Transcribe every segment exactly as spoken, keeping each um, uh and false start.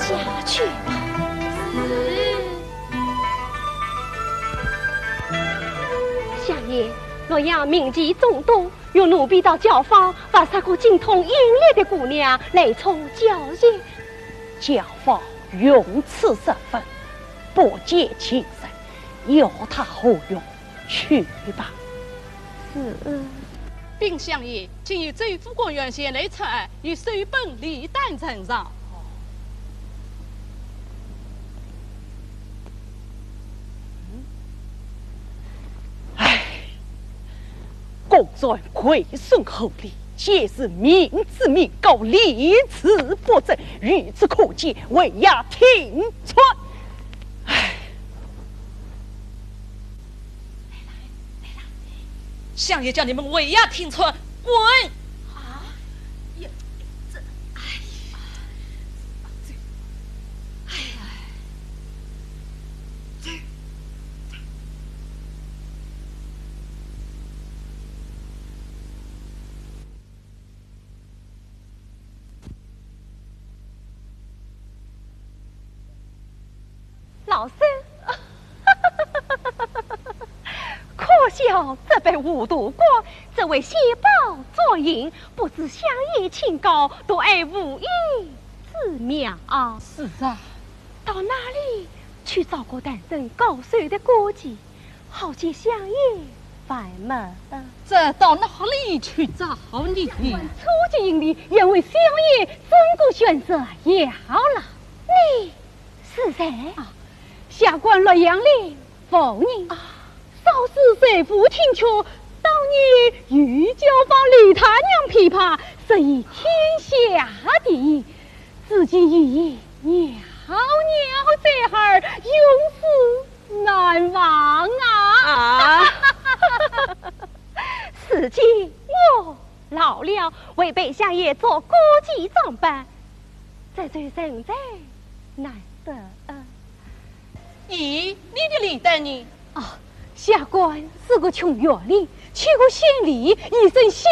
下去吧。是。相爷，洛阳名妓众多，若奴婢到教坊，把啥个精通音律的姑娘来充教学。教坊用处十分，不解其人，要她何用？ 去吧。是。禀相爷，今有周府官员前来参案，有首本礼单呈上。唉，公然跪送厚礼， 皆是民脂民膏，理之不争，由此可见，还押停穿。唉。相爷叫你们还押停穿，滚！啊？呀，这，哎呀，这，哎呀，这。 老身，可笑这班糊涂官，只为先报昨夜，不知相爷清高，独爱无义之妙。是啊。到哪里去找个谈生高手的歌妓？ 好解相爷烦闷。这到哪里去找呢？下官初及营里，原为相爷整个选择要了。你是谁？啊，下官洛阳令夫人。啊。少时随父听曲，当年御教坊李大娘琵琶，实已天下第一。至今已莺袅袅在耳，永世 难忘啊！啊！如今我老了，未配相爷做歌妓装扮，这就成才难得。咦，你的礼单呢？啊，下官是个穷园里，去过县里，以赠相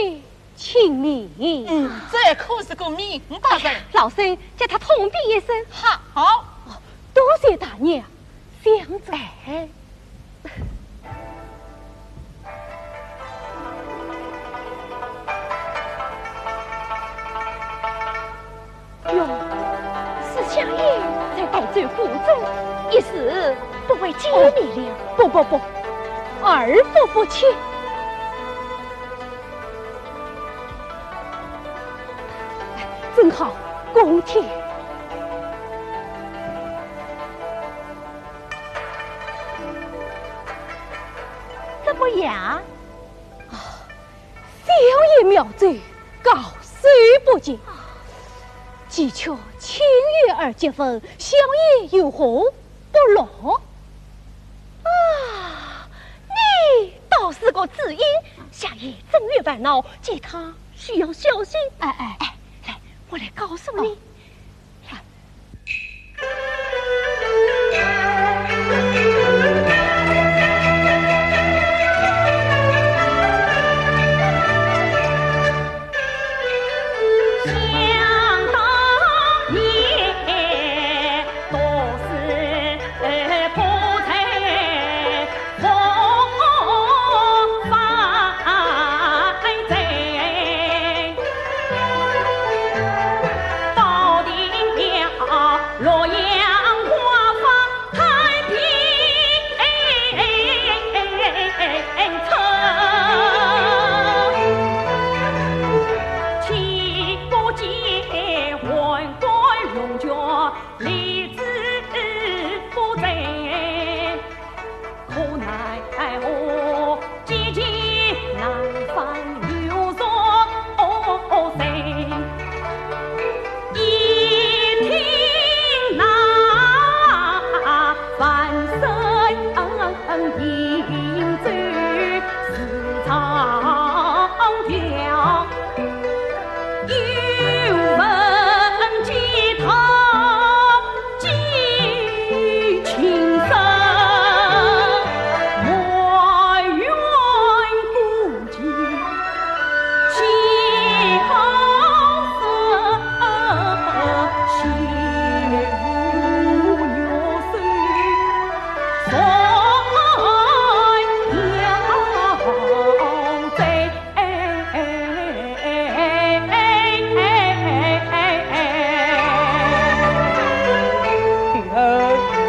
爷 请你。嗯，这可是个明白人。老身替他通禀一声。好。哦，多谢大娘相助。哎。哟，是相爷在带走孤舟，一时不会见你了。不，不，不，儿夫不去。 正好，恭听。怎么样？啊，相爷妙奏，高手不尽。的确，卿与儿结婚，相爷有何 不乐？啊，你倒是个知音，相爷正有烦恼，见他需要小心。哎，哎。哎，来，我来告诉你。哦。来。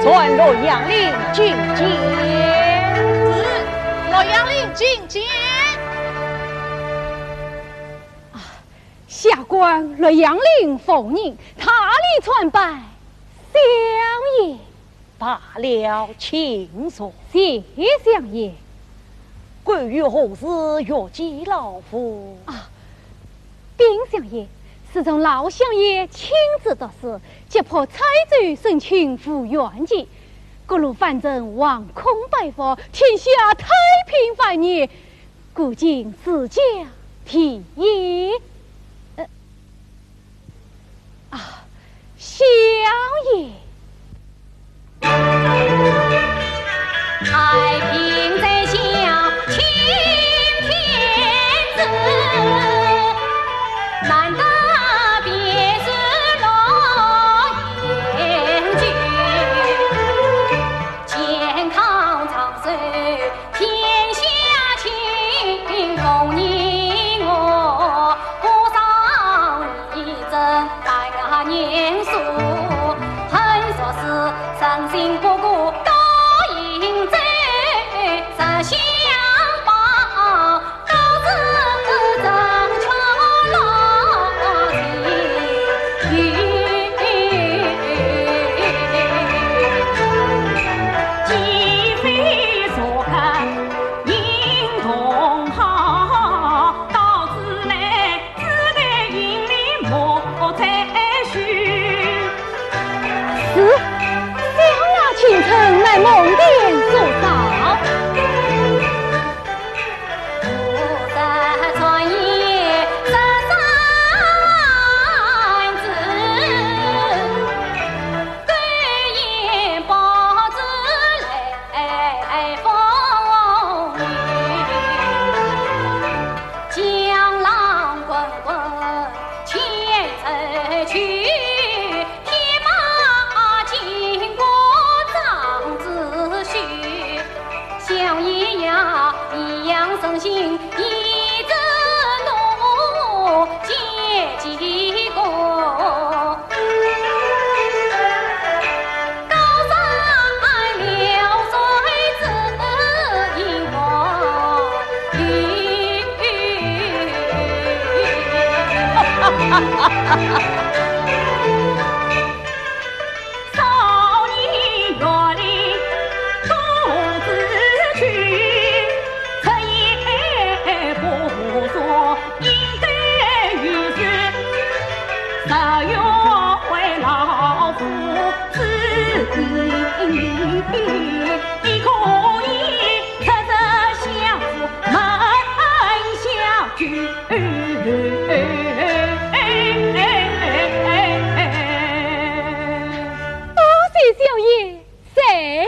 唤洛阳令觐见。是，洛阳令觐见。啊，下官洛阳令奉命大礼参拜相爷。罢了，请坐。谢相爷。关于何事欲见老夫？啊，禀相爷，自从老相爷亲自作主， 击破蔡州，省亲赴元节，各路藩镇惶恐拜服，天下太平万年，故今赐教天爷。呃，啊，相爷。太平在下，青天子。 难得别是洛阳君，健康长寿天下清，恭迎我过上一征。 百年书，横竖是人心不古，多行走，十相报，都是争权落地。既非所肯应同好，到此来 是，小爷请臣来蒙殿坐坐。多谢相爷，谢了。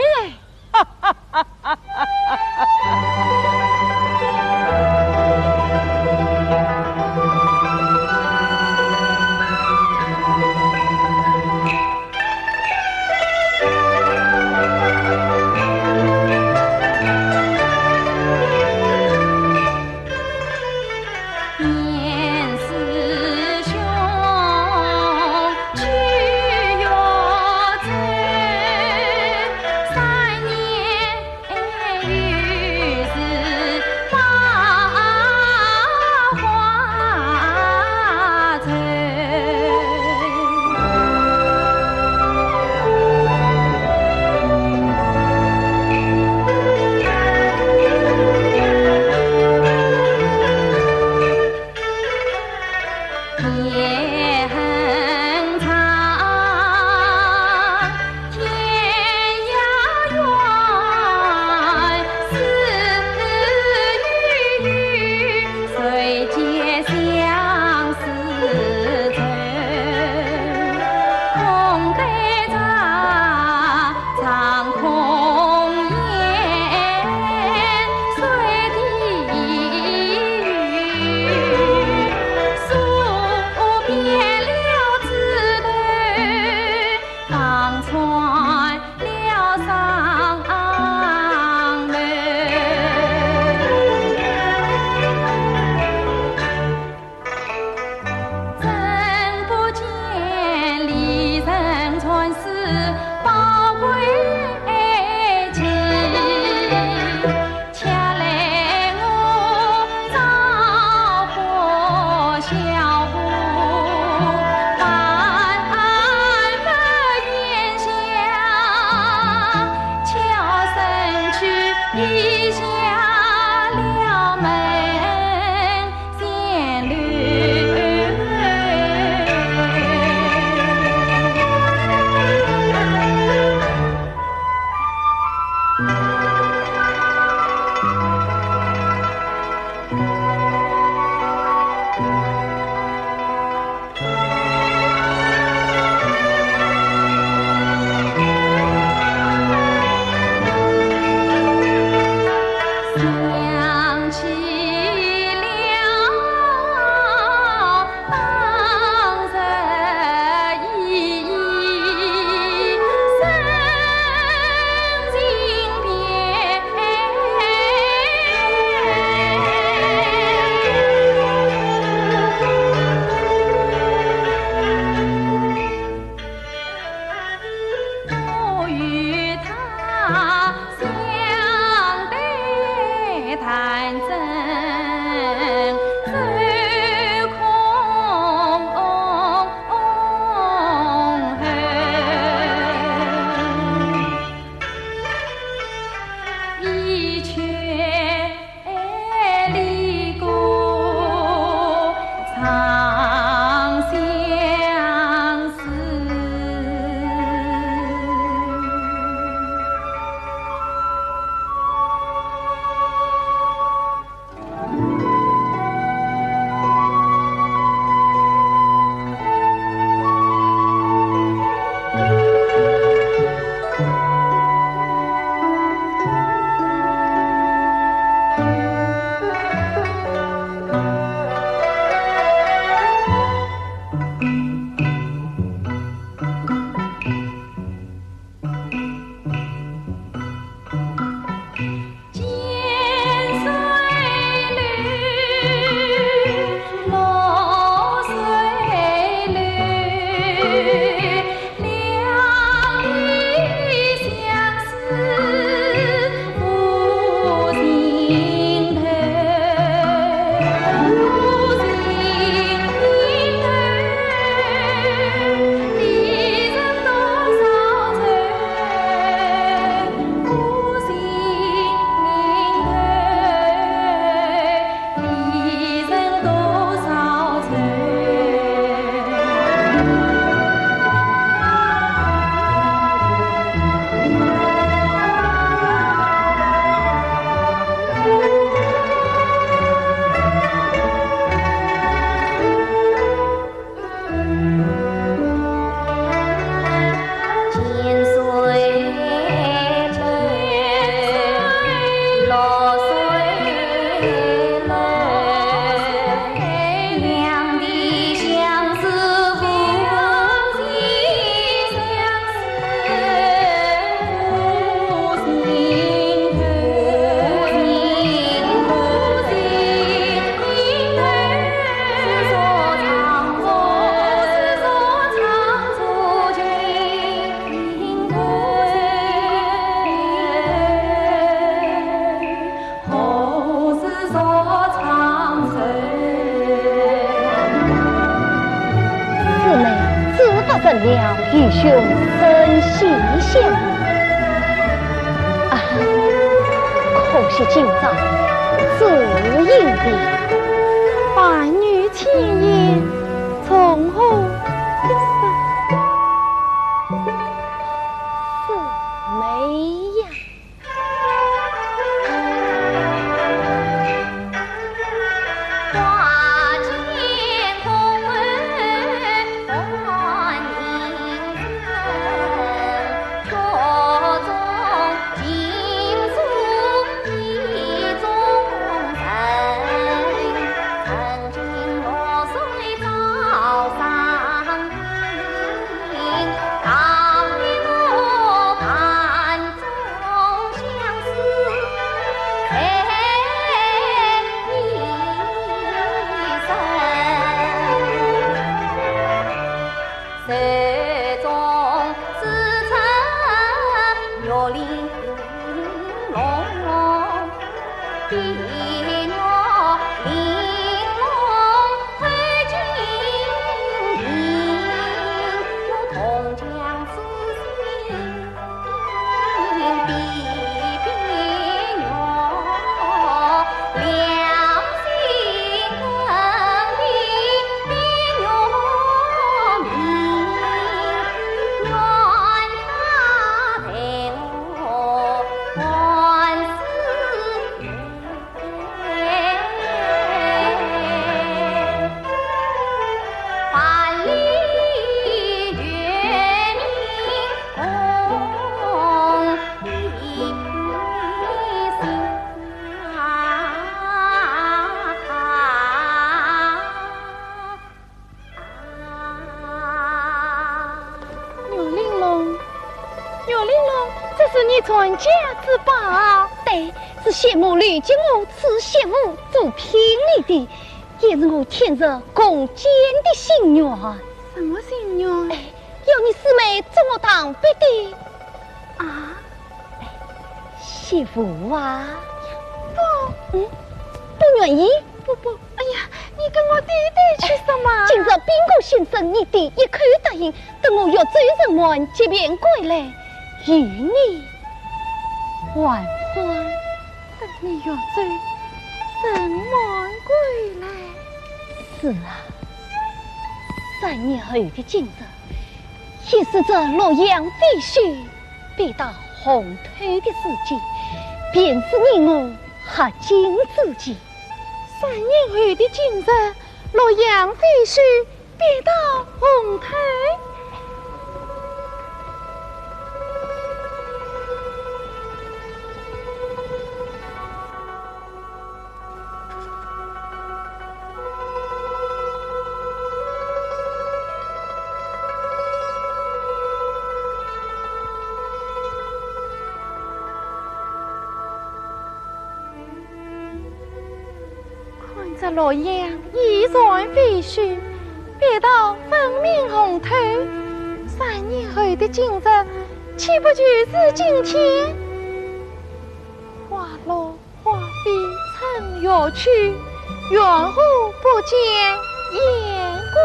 永生西厢。啊，可惜今朝只应别。万语千言，从何说？是美呀。 玉玲珑，玉玲珑，这是你传家之宝？对，是先母留给我赐媳妇做聘礼的，也是我天日共建的心愿。什么心愿？哎，要你师妹做我堂婊的。啊？哎，媳妇啊。不。嗯，不愿意？不，不， 哎呀，你跟我爹爹去什么？今朝禀过先生，你爹一口答应，等我玉舟盛满，即便归来与你还欢。等你玉舟盛满归来？是啊，三年后的今日，也是这洛阳废墟被盗红头的时节，便是你我合京之期。 三年后的今日，洛阳废墟被盗红头。看这洛阳已然废墟，被盗分明红头。三年后的今日，岂不就是今天？花落花飞春又去，缘何不见雁归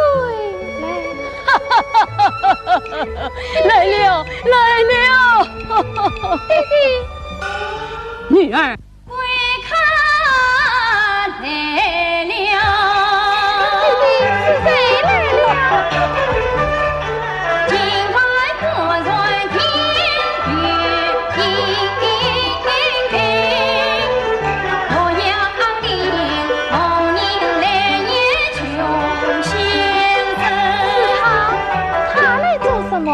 来？来了，来了！爹爹。女儿。 贵客来了。爹爹，是谁来了？是他，他来做什么？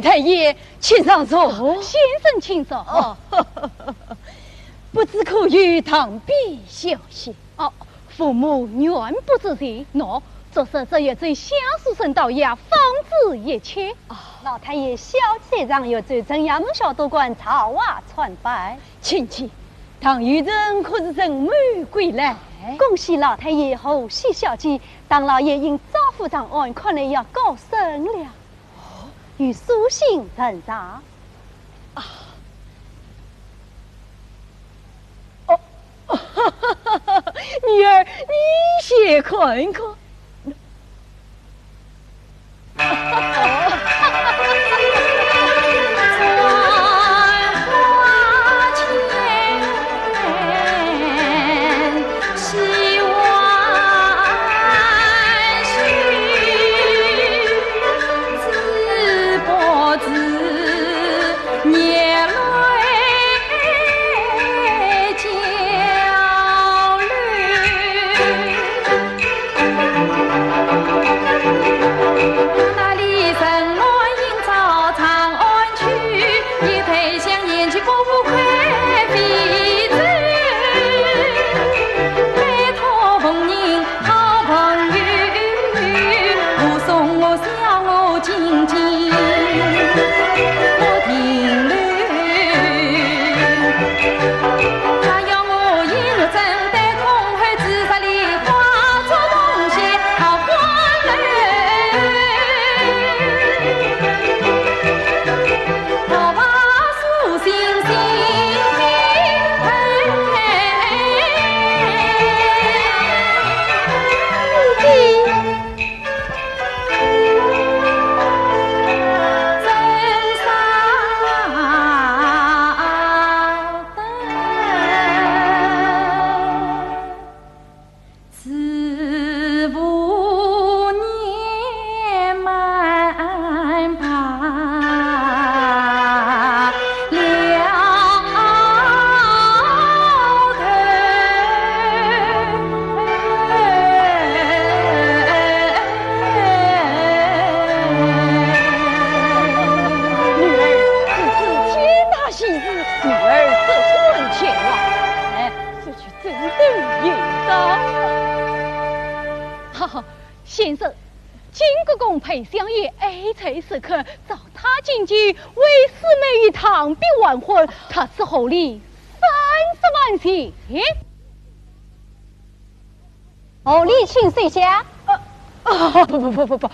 太爷，请上座。哦，先生请坐。哦，不知可有堂嫔消息？哦，父母原不知情。喏，昨日只有奏下书申到衙，方知一切。哦。老太爷，小姐让有奏镇衙门小都管赵华参拜。请起，唐有人可是沉闷归来？恭喜老太爷，贺喜小姐，唐老爷因赵府长案，看来要高升了。 哦，有书信呈上。啊。哦，女儿，你先看看。女儿，此事天大喜事，女儿只管前往。哎，这就真的应当。哈哈，先生，金国公陪相爷爱才似渴，召他进京，为师妹与唐伯完婚，他是厚礼三十万钱。 厚礼请收下。啊，啊，不不不不不，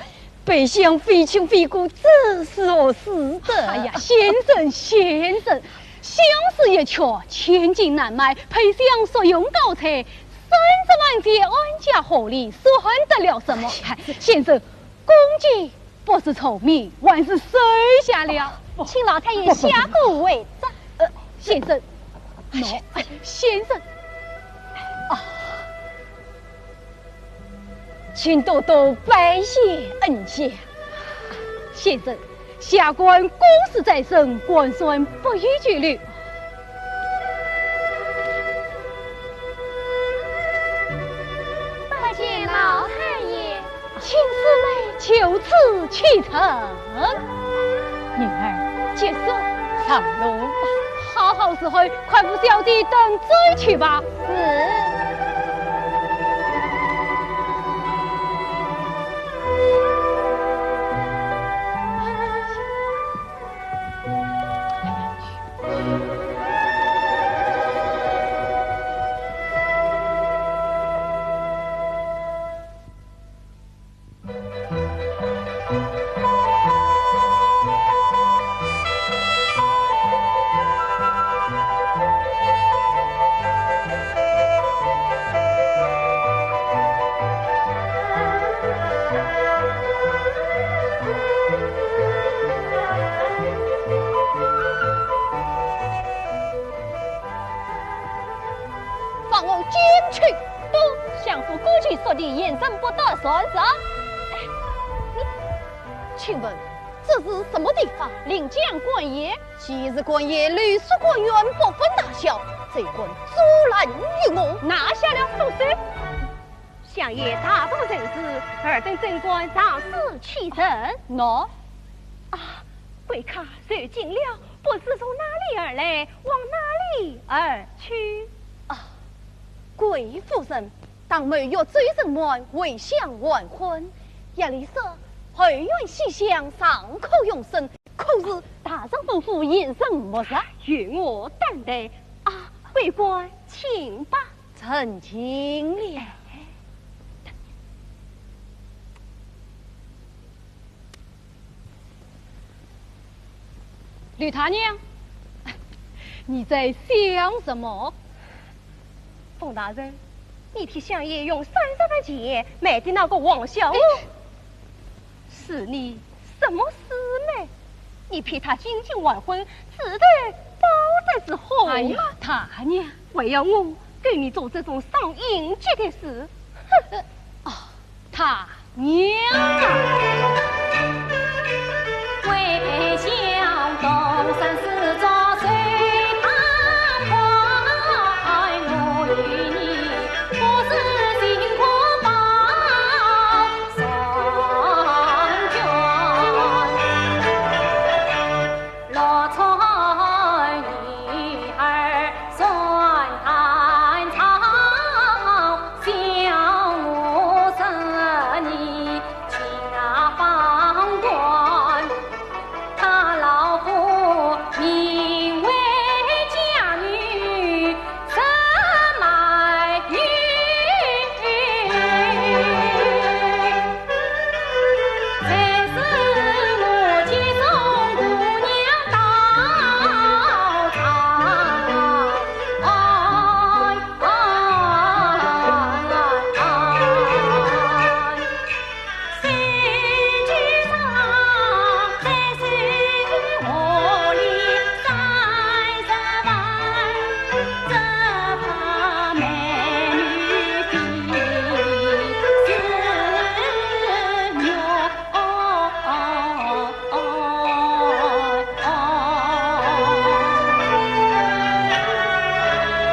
卑相非亲非故，这是何事的？哎呀，先生，先生，相思一曲，千金难买，陪相所用高才，三十万钱安家厚礼，算得了什么？哎，先生，恭敬 不是出面，还是收下了。请老太爷下跪为证。呃，先生，喏，先生，啊，请多多拜谢恩情。先生，下官公事在身，官船不宜久留。拜见老太爷。 请师妹就此启程。女儿，结束，上路吧。好好伺候，快扶小姐登舟去吧。是。放我进去。不，相府规矩，说你言声不得传上。哎，你，请问这是什么地方？临江官驿。既是官驿，留宿官员不分大小，怎敢阻拦于我？拿下了束手。相爷大度仁慈，尔等怎敢仗势欺人？喏，啊，贵客受惊了，不知从哪里而来，往哪里而去？啊，贵夫人，当某欲醉人满，回乡完婚。夜里说，后院西厢，上客容身，可是大丈夫夫人莫入？由我担待。啊，贵官，请吧。 成亲了。柳大娘，你在想什么？封大人，你替相爷用三十万钱买的那个王小娥，哎， 是你什么师妹？你骗她进京完婚，自投保单之后，哎呀，大娘，还要我给你做这种伤阴节的事？哼！哦，大娘啊！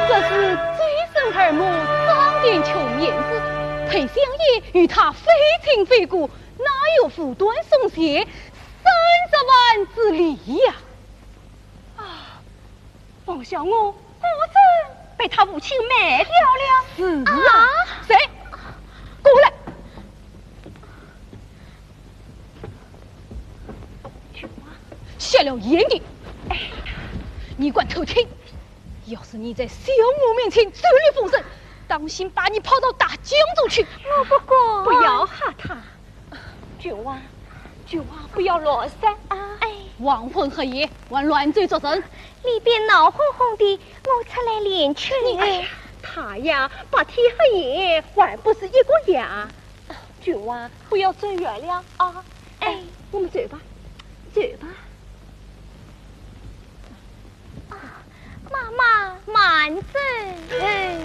这是醉人耳目，张殿求面子，配相爷与她非亲非故，哪有无端送钱三十万之理呀？啊，王小娥果真被他父亲卖掉了。是啊。啊？谁？过来。 瞎了眼的！哎，你敢偷听？要是你在小娥面前走漏风声，当心把你抛到大江中去！我不敢。不要吓她。君王，君王，不要乱说啊！哎，黄昏黑夜，还乱走作甚？里边闹哄哄的，我出来练拳。你，哎呀，她呀，白天黑夜还不是一个样。 君王，不要走远了啊！哎，我们走吧，走吧。啊，妈妈，慢走。哎。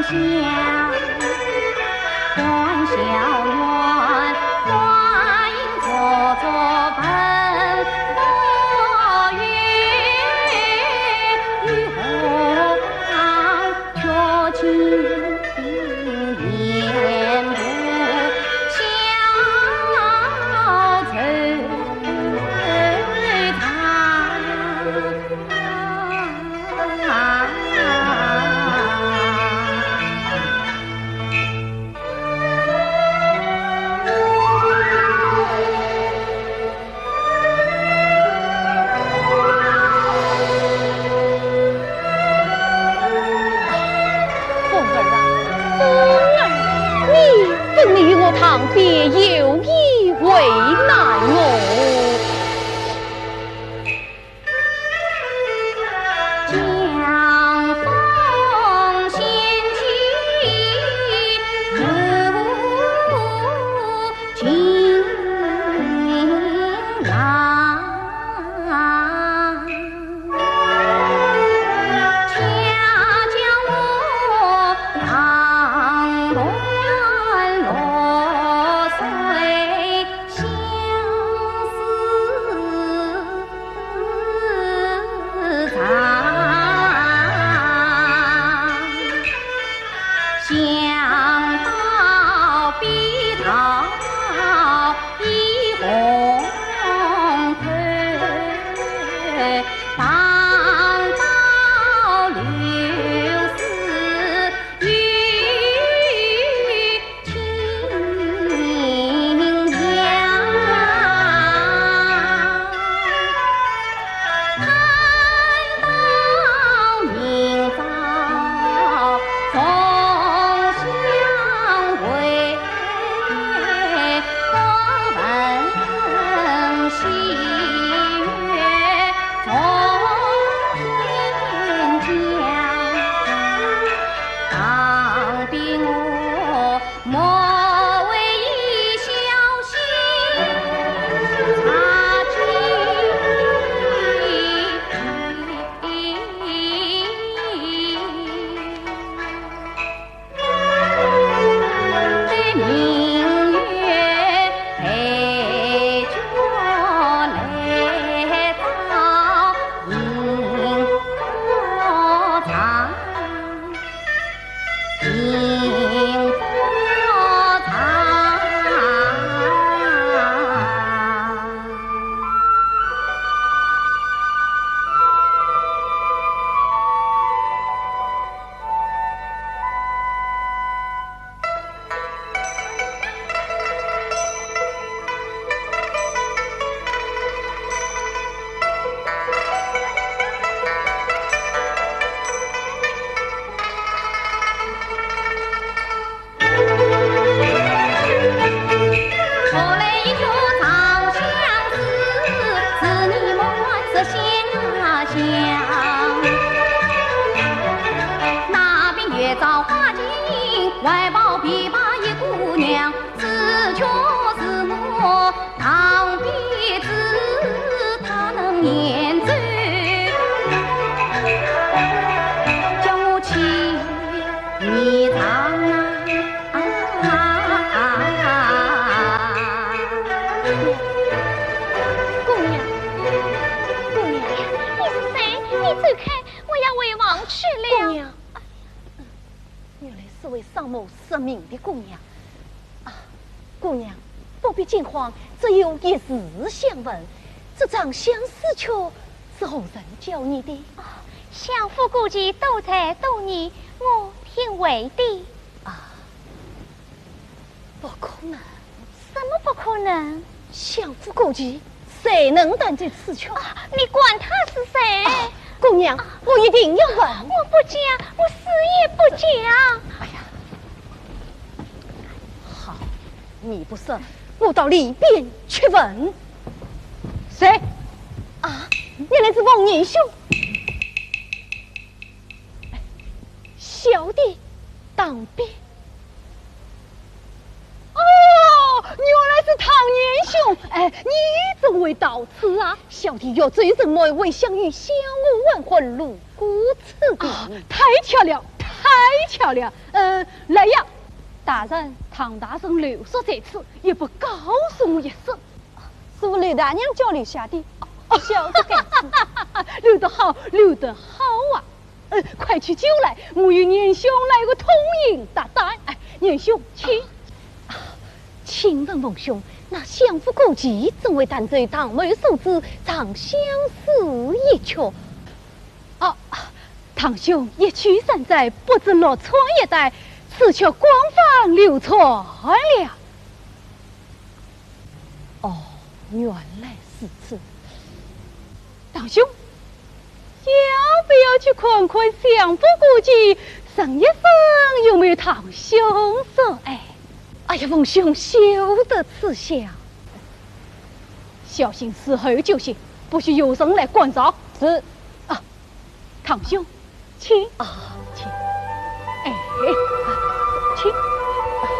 凤儿啊，凤儿，你怎么与我堂婕有意为难我？姑娘，姑娘。你是谁？你走开，我要回房去了。姑娘，原来是位双目失明的姑娘。啊，姑娘，不必惊慌，只有一事相问。这张相思曲是何人教你的？哦，相府歌妓多才多艺，我听会的。啊，不可能。什么不可能？相府歌妓，谁能弹奏此曲？啊，你管他是谁。啊，姑娘，我一定要问。我不讲，我死也不讲。哎呀，好，你不说，我到里边去问。谁？啊，原来是凤年兄。 小弟当兵。哦，原来是唐年兄。哎，你怎会到此啊？小弟欲追寻妹妹，想与相府还魂，路过此地。哦，太巧了，太太巧了，呃，来呀！大人，唐大人留宿在此，也不告诉我一声。是刘大娘叫留下的，哦，小的该死。留得好，留得好啊！呃，快去酒来，我与年兄来个通饮搭搭。哎，年兄，请。啊，请问凤兄，那相府歌妓怎会弹奏唐某所制《长相思》一曲？ 哦，堂兄一曲三载，不知落错一带，此曲广泛流传了。哦，原来如此。堂兄，要不要去看看相府歌妓，问一问有没有唐兄所爱？哎呀，凤兄休得此想。 小心伺候就行，不许有人来干扰。是。啊，堂兄，请。啊，请。哎，啊，请。哎呀，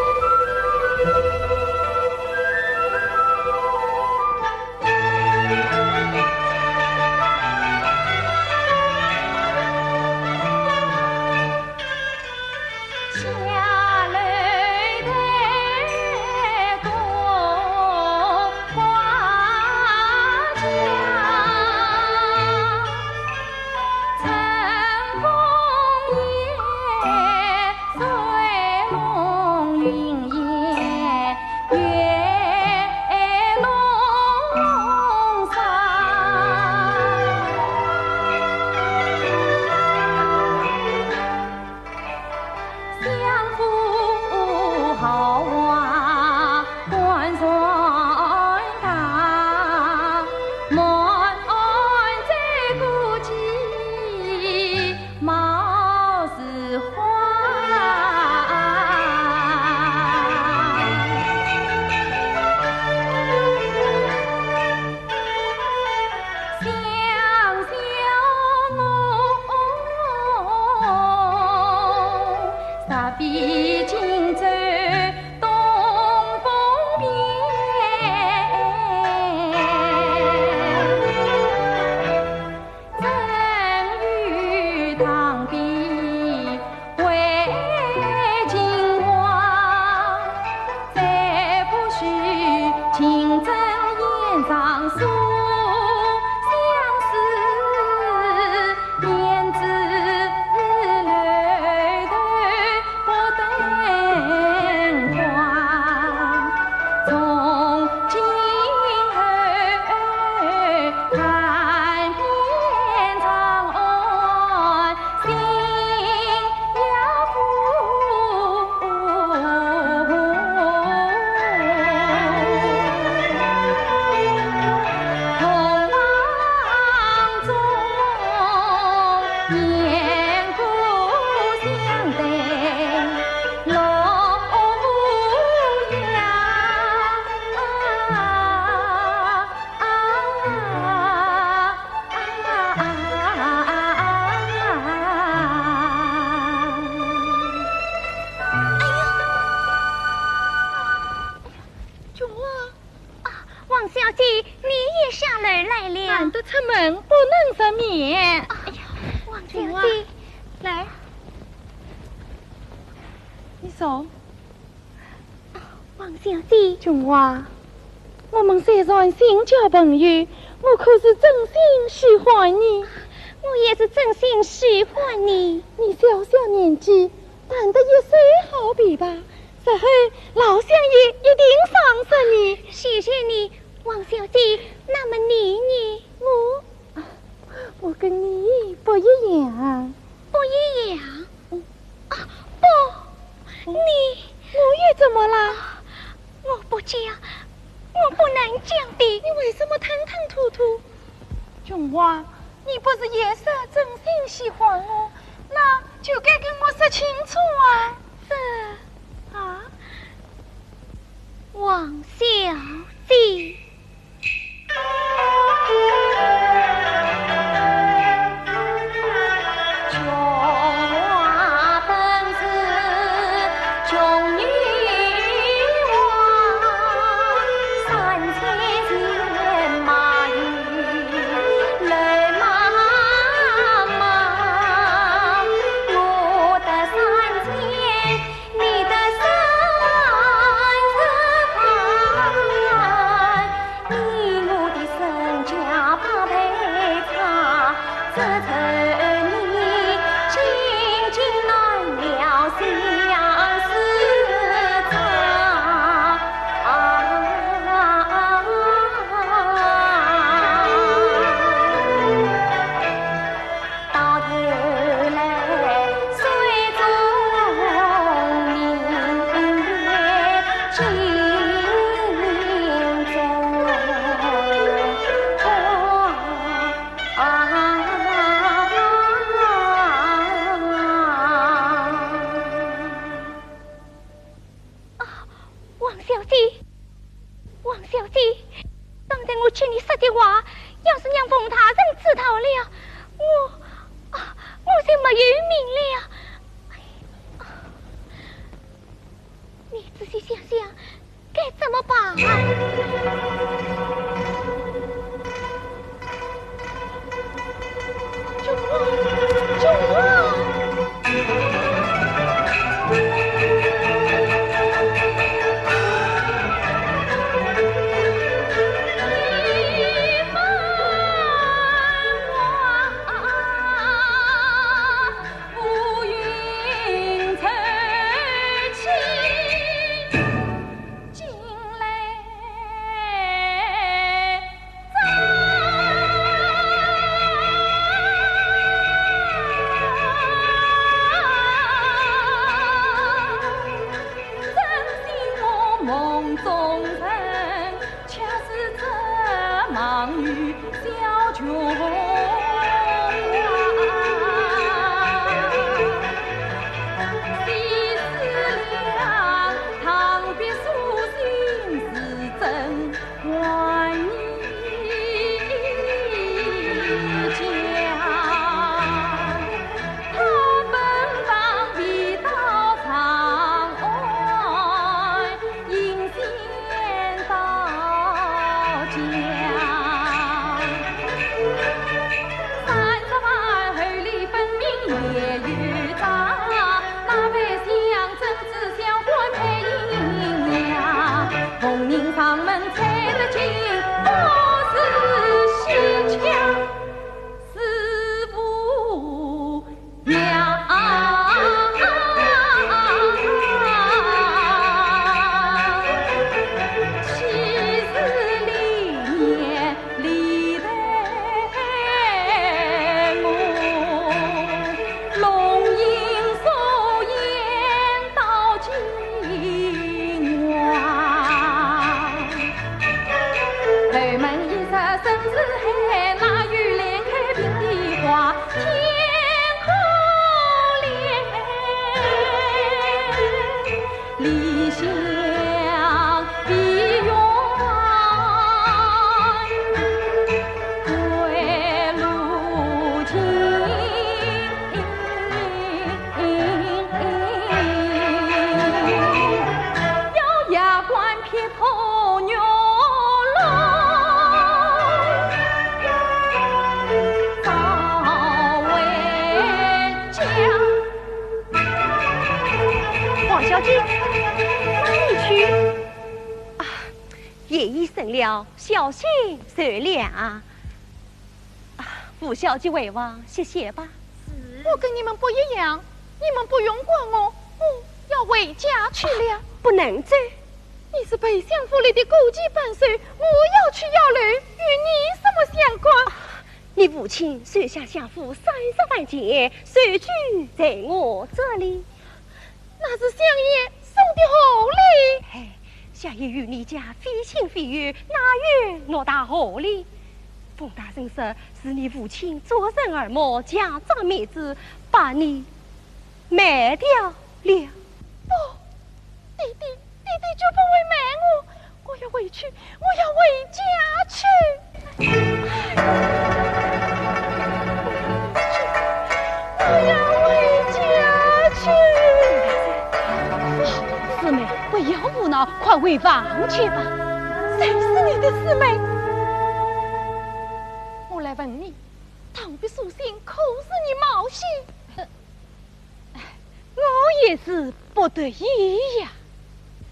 琼花。啊，王小姐，你也下楼来了。俺得出门，不能入眠。哎呀，王小姐。琼花，来。你坐。 王小姐。琼花，我们虽然新交朋友，我可是真心喜欢你。我也是真心喜欢你。你小小年纪，弹得一手好琵琶，日后老相爷一定赏识你。谢谢你，王小姐。那么你呢？我，我跟你不一样。不一样？ 啊，不，你，我又怎么了？我不讲，我不能讲的。你为什么吞吞吐吐？琼花，你不是也说真心喜欢我，那就该跟我说清楚啊。这，啊，王小姐。有名了。哎呀，你仔细想想，该怎么办啊？救我！救我！王小姐，哪里去？啊，夜已深了，小心受凉。啊，吴小姐回房歇歇吧。我跟你们不一样，你们不用管我，我要回家去了。不能走。你是备相府里的高级班首，我要去要楼，与你什么相关？你父亲收下相府三十万钱，收据在我这里。那是相爷送的厚礼。哎，相爷与你家非亲非友，哪有偌大厚礼？封大人说是你父亲作甚耳目，强占面子，把你卖掉了。不，爹爹，爹爹绝不会卖我，我要回去，我要回家去。我要回家去。四妹，不要胡闹，快回房去吧。谁是你的四妹？我来问你，唐笔书信可是你冒写？ 我也是不得已呀。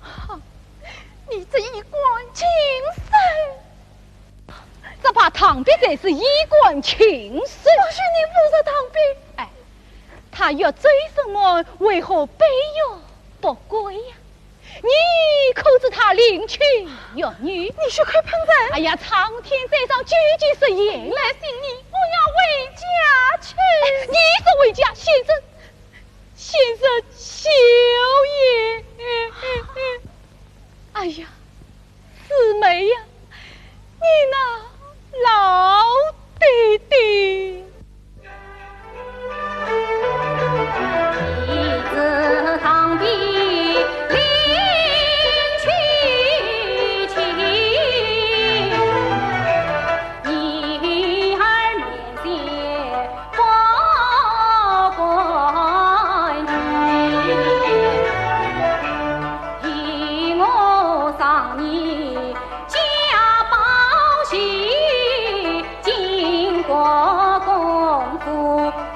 哈，你这衣冠禽兽！只怕唐笔才是衣冠禽兽。我说你侮辱唐笔。哎，他欲追什么，为何悲怨不归呀？ 你可知他临清玉女？你血口喷人！哎呀，苍天在上，究竟是谁来信你？我要回家去。你是回家，先生，先生休也。哎呀，四妹呀，你那老爹爹。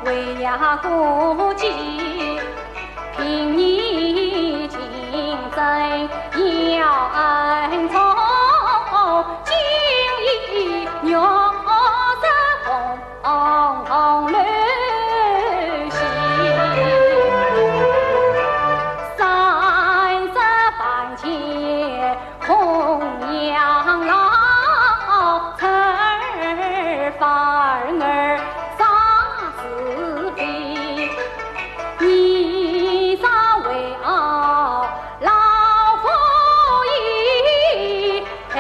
为呀故计，凭你情真要恩重，今夜玉石红楼梦。三十万钱 红娘老，春儿反儿啥是非？你若为我老夫人，陪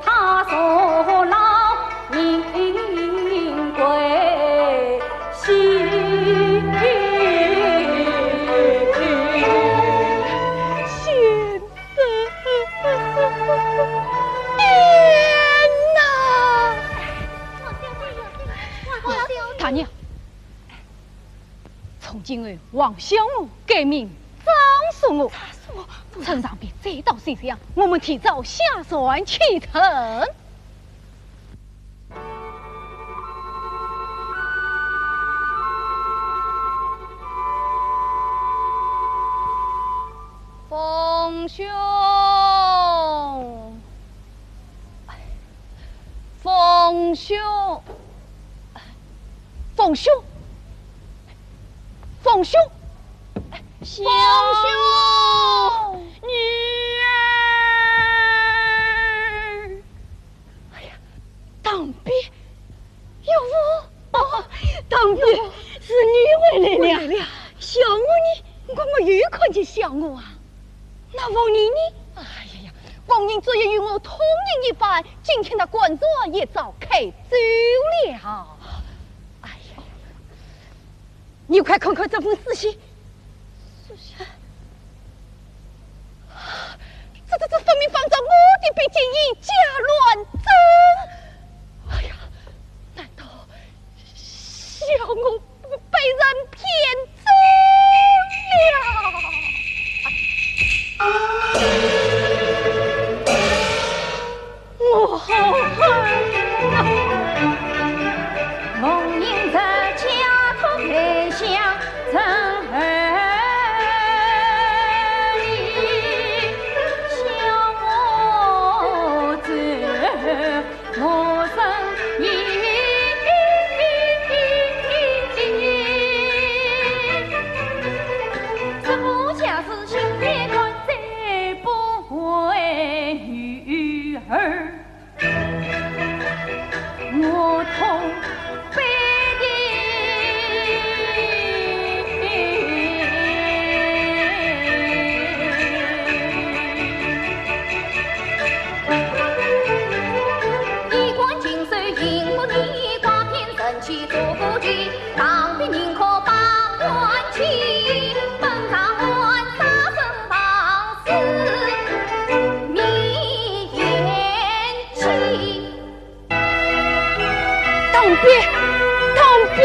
她坐牢，命归西。天哪！大娘，从今后王相公改名张叔公。张叔公，趁尚未再到西厢，我们提早下船启程。 凤兄，凤兄，凤兄，凤兄，凤兄，女儿。 哎呀，堂嫔，岳父。哦，堂嫔，是你回来了。回来了。相公呢？我没有看见相公啊。那凤英呢？哎呀呀，凤英昨夜与我通饮一番，今天她官船也早开走了。哎呀呀，你快看看这封书信。 这，这，这分明仿照我的笔迹以假乱真。哎呀，难道小我被人骗走了？我好恨啊！堂嫔，堂嫔。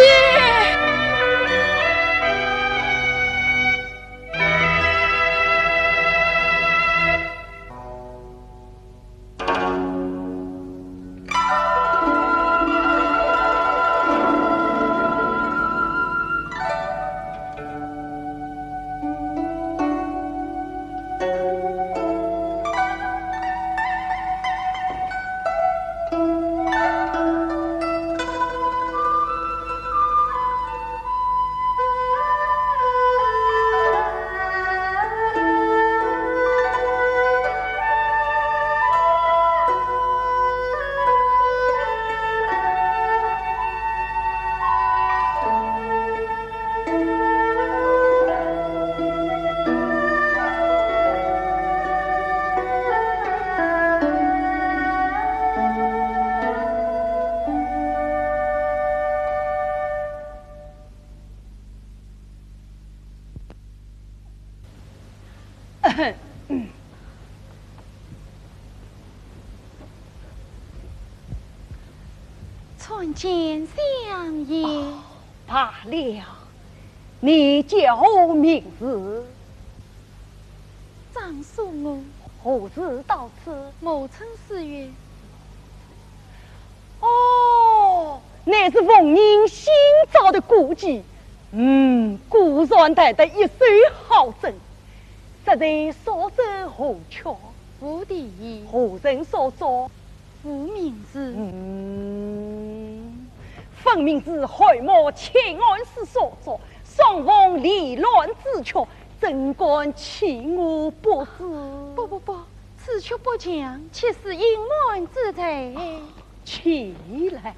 参见相爷。哦，罢了，你叫何名字？张叔娥。何时到此？暮春四月。哦，乃是逢迎新招的歌妓。嗯，果然弹得一手好针。这才所作何曲？无题。何人所作？无名氏。嗯，分明是害我欠安师所作，双凤离乱之曲，怎敢欺我不知？不不不，此曲不强，岂是隐瞒之罪？起来。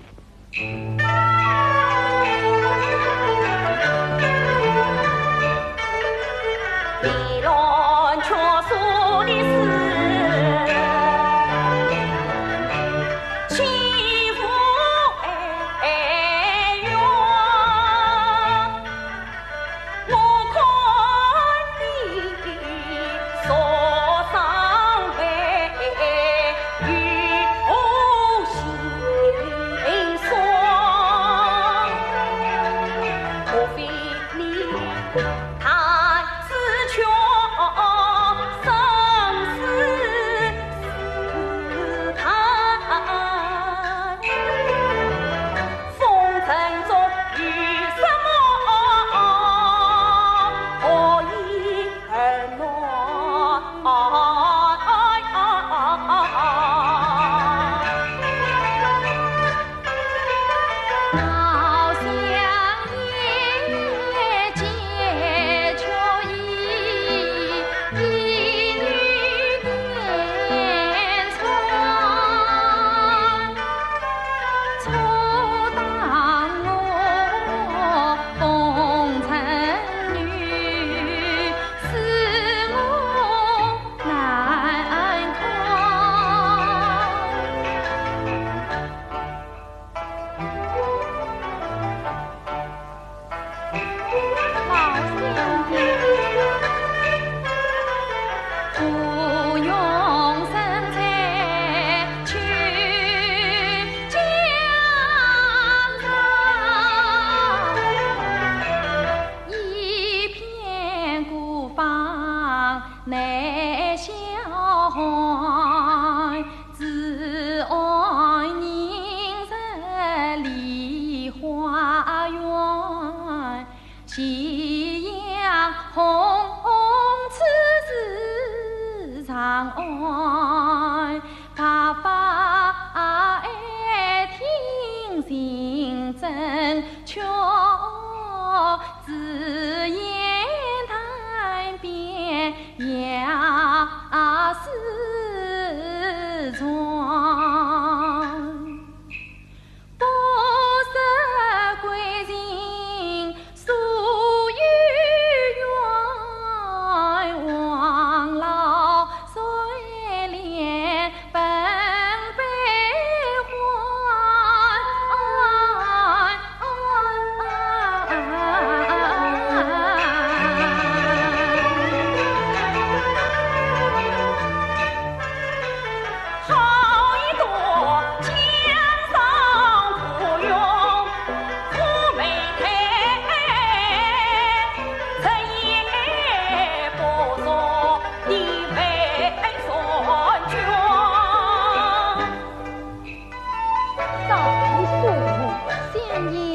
相爷。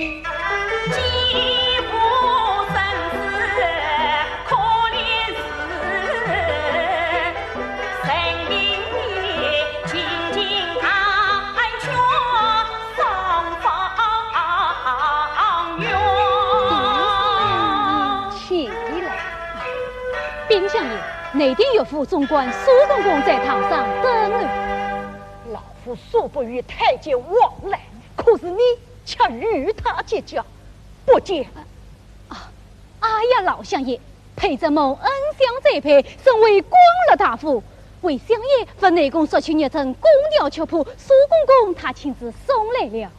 起来。禀相爷，内廷岳父总管苏公公在堂上等候。 老夫素不与太监往来，可是你却与他结交，不见。啊，哎呀，老相爷，卑职蒙恩相栽培，升为光禄大夫，为相爷分内宫索取玉珍宫调曲谱，苏公公他亲自送来了。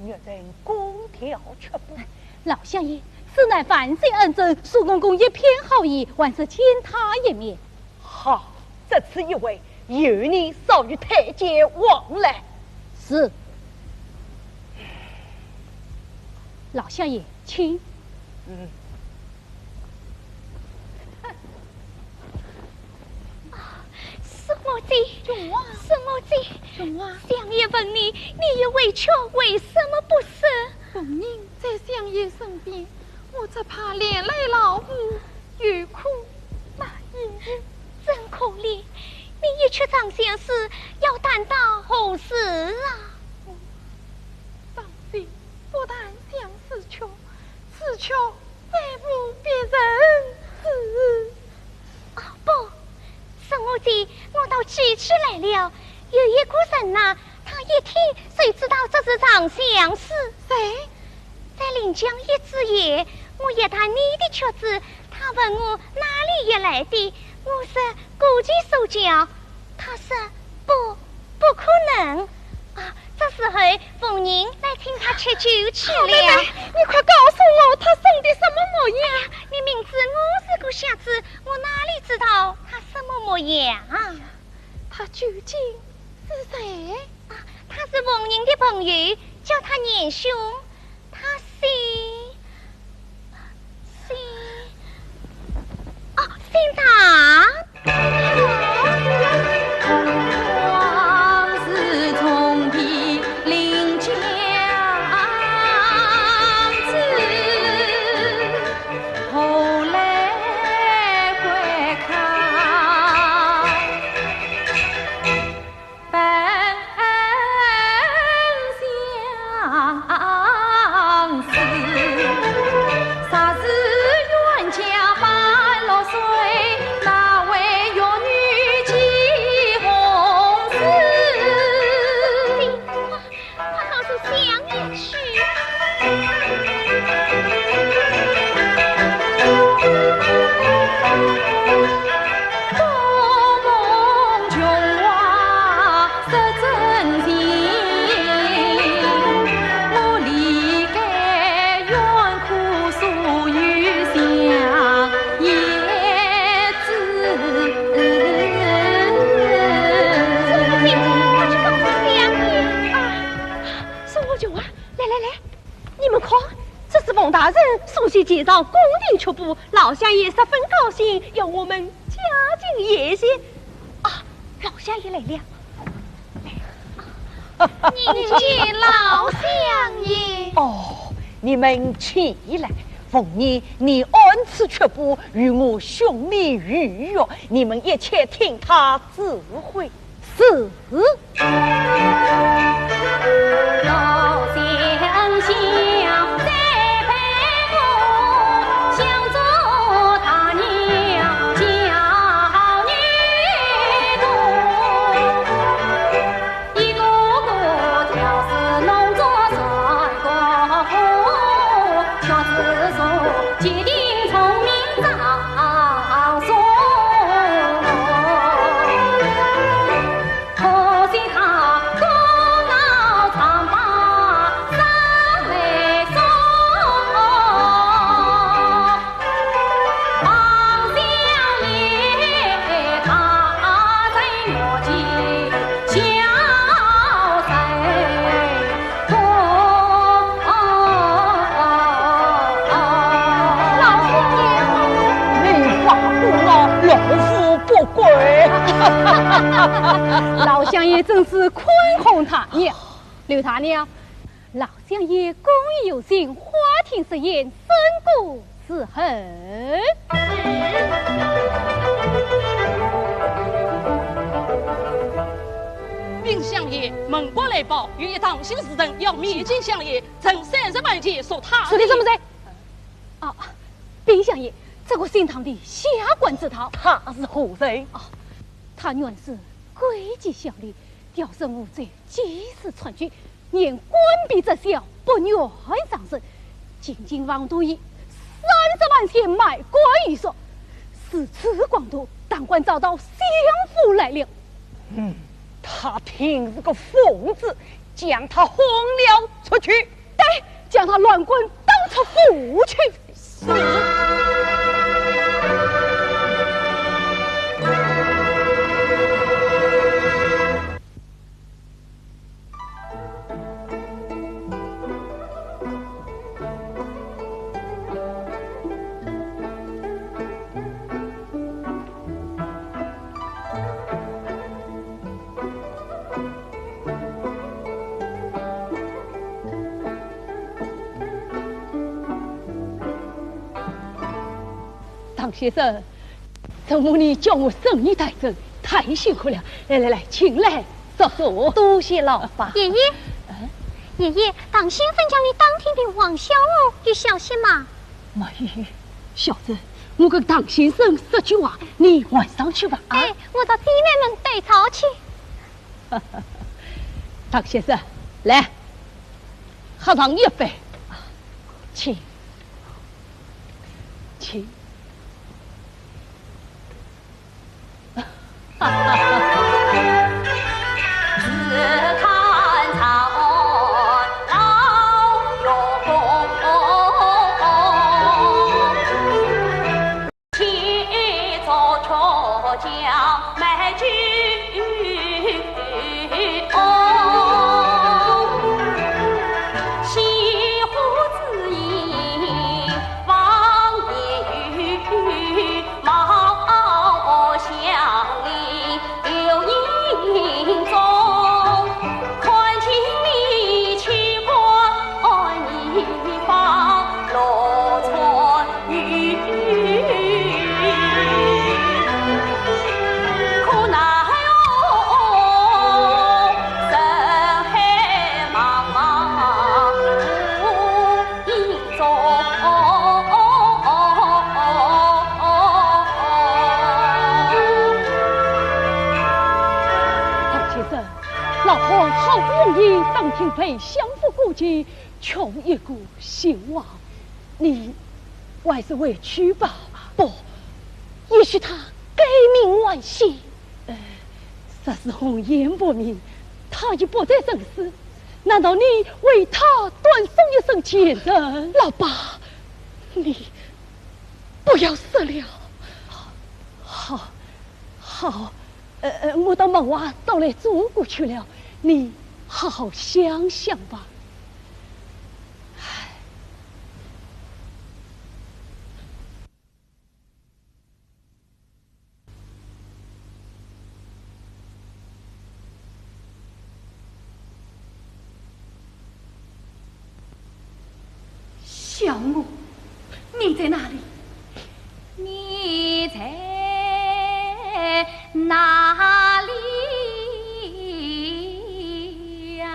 玉珍宫调曲谱？老相爷，此乃万岁恩准，苏公公一片好意，还是见他一面。 好，这次一会，有你少与太监往来。是。老相爷，请。嗯。啊，是我我姐，什么姐？相爷问你，你有委屈为什么不说？凤英在相爷身边，我只怕连累老夫，有苦难言。真可怜，你一曲长相思，要担到何时啊？伤心不但相思曲，此曲再无别人知。哦，不，是我姐，我倒记起来了，有一个人呐，他一听就知道这是长相思。谁？在临江驿之夜，我一弹你的曲子，他问我哪里学来的，我说古琴手巧，他说不，不可能。啊，这时候凤英来请他吃酒去了。妹妹，你快告诉我，他生的什么模样？哎呀，你明知我是个瞎子，我哪里知道他什么模样？他究竟是谁？啊，他是凤英的朋友，叫他年兄，他姓，姓，哦，姓张。快告诉相爷去。宋无穷啊，来来来，你们看，这是冯大人书写前朝宫廷曲谱，老相爷十分高兴，要我们加紧研习。啊，老相爷来了。参见老相爷。哦，你们起来，凤英，你按此曲谱与我兄妹语约，你们一切听他指挥。是。老相爷真是宽宏大量。刘大娘，老相爷公义有情，花厅设宴，深感自豪。禀相爷，门官来报，有一唐姓士人要面见相爷，呈三十万钱赎他。说的什么人？啊，禀相爷，这个姓唐的下官知道。他是何人？啊，他原是贵贱相连， 调升无罪，几次窜举，连官比之小，不愿上任，进京防都以三十万钱买官鬣赎。如此广度，当官早到相府来了。嗯，他定是个疯子，将他轰了出去。对，将他乱棍打出府去。是。唐先生，这么你叫我生意待政，太辛苦了。来来来，请来坐坐。多谢老伯。爷爷，嗯？爷爷，唐先生叫你打听听王小娥的消息吗？没有，小珍，我跟唐先生说句话，你晚上去吧，啊？哎，我到姊妹们对招去。唐先生，来，喝上一杯，请，请。唐先生，老伯好不容易打听回相府过境，却一个兴旺，你还是回去吧。不，也许他改名换姓。呃，若是红颜薄命，他已不在人世，难道你为他断送一生前程？老伯，你不要说了。好，好，呃，呃，我到门外倒来做过去了，你好好想想吧。唉。 小娥，你在哪里？你在哪里呀？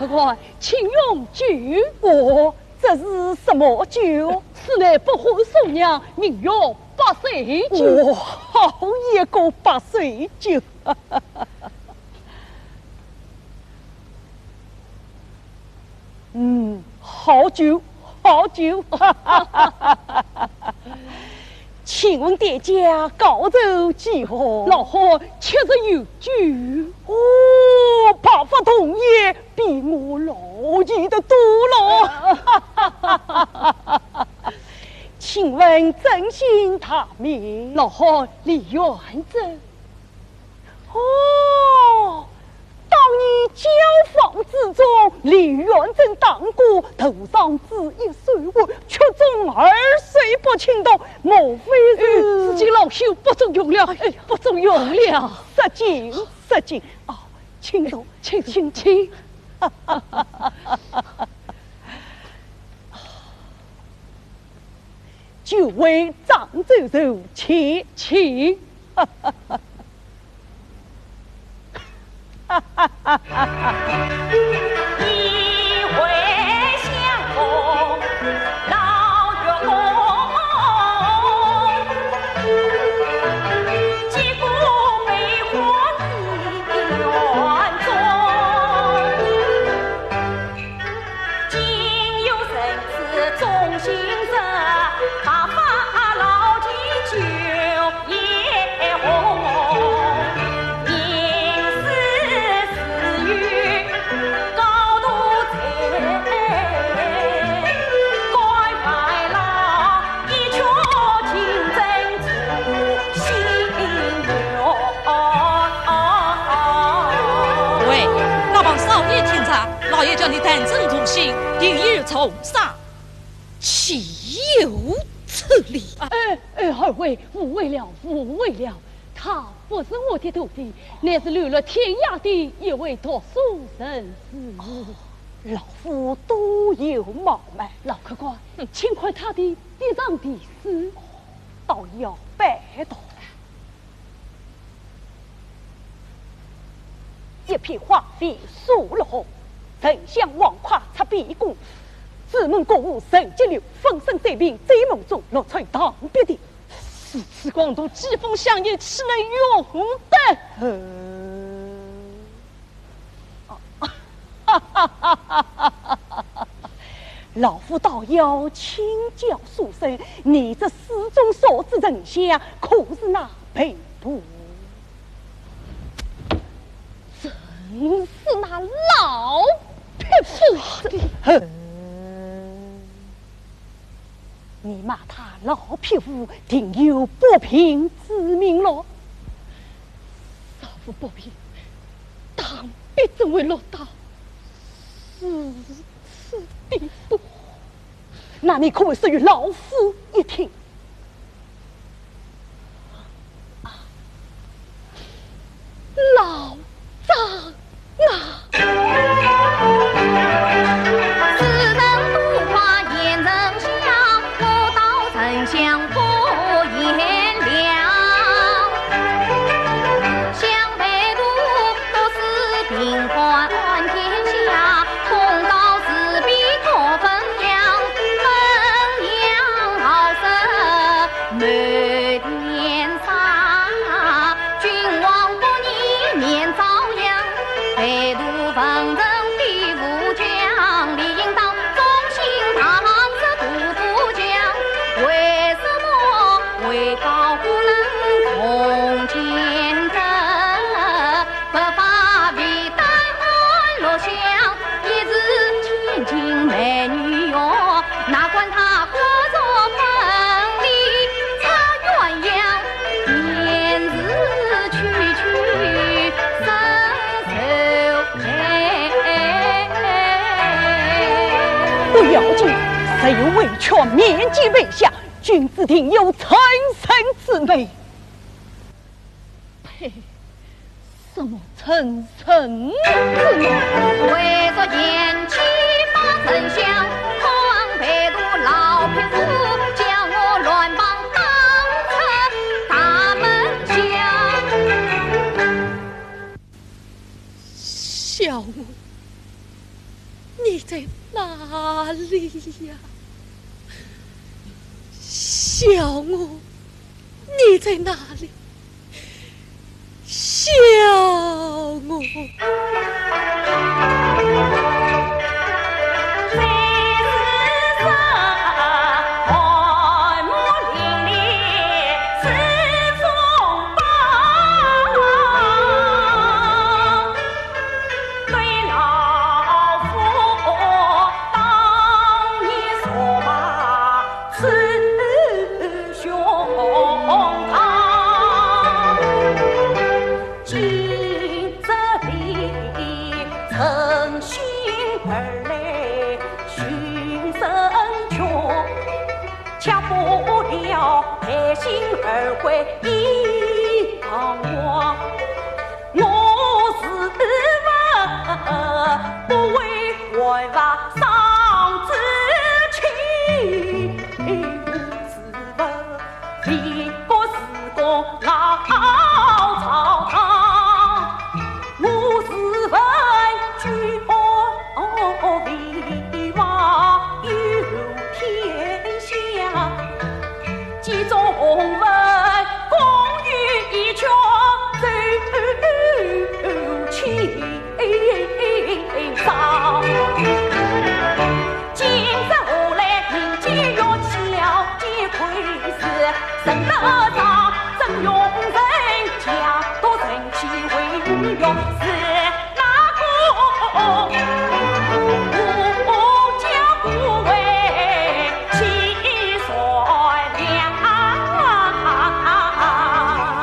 客官，请用酒。哦，这是什么酒？此乃不喝送娘，名曰八岁酒。哦，好一个八岁酒。嗯，好酒，好酒。请问店家高头几何？老汉七十有九。哦，白发童颜，比我老气得多了。请问尊姓大名？老汉李元珍。哦，当年交房之中，李元珍当过头上子一手腕，曲终儿。 谁不请动？莫非是……哎，如今老朽不中用了，哎，不中用了。失敬，失敬。哦，请坐，请，请，请。久违张州人，请，请。 喂，那帮少爷听着，老爷叫你弹正同心，定有重赏。岂有此理！哎，哎，二位，误会了，误会了。他不是我的徒弟，乃是流落天涯的一位读书人士。哦，老夫多有冒昧。老客官，请看他的壁上题诗。倒要拜读了。 一片花飞苏落红，沉香黄花插边弓。朱门过户受急流，粉身碎屏追梦中，落彩当别的。如此狂徒，既逢相爷，岂能容得？呃，老夫倒要请教书生，你这诗中所指沉香，可是那被部？正是那老匹夫的。哼，你骂他老匹夫，定有不平之名咯。少妇不平，当别怎会落到如此地步？ 那你可会说与老夫一听？老丈啊！不要紧，只有委屈面见陛下，君子定有成人之美。 呸！什么成人之美？笑我！哪里呀？小娥，你在哪里？小娥。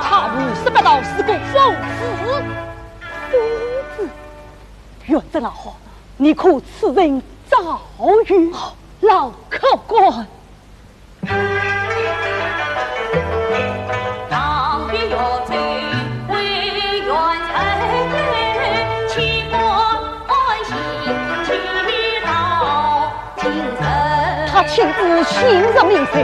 他胡说八道，是个疯子。疯子？元贞老好，你可此人早有？哦，老客官。 他亲自姓甚名谁？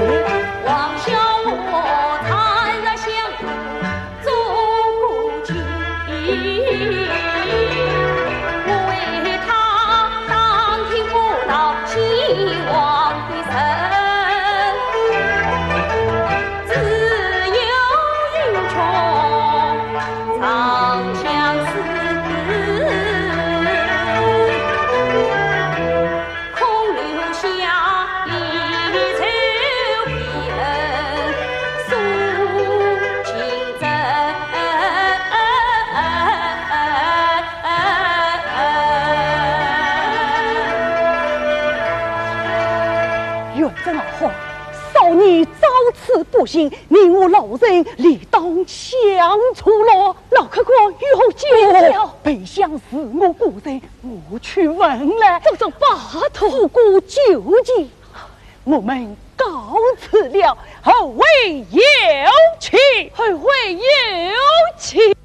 元贞老好，少年遭此不幸，你我老人理当相助咯。老客官，有何见教？哦，本相是我个人，我去问来。这种拜托。事过境迁，我们告辞了，后会有期。后会有期。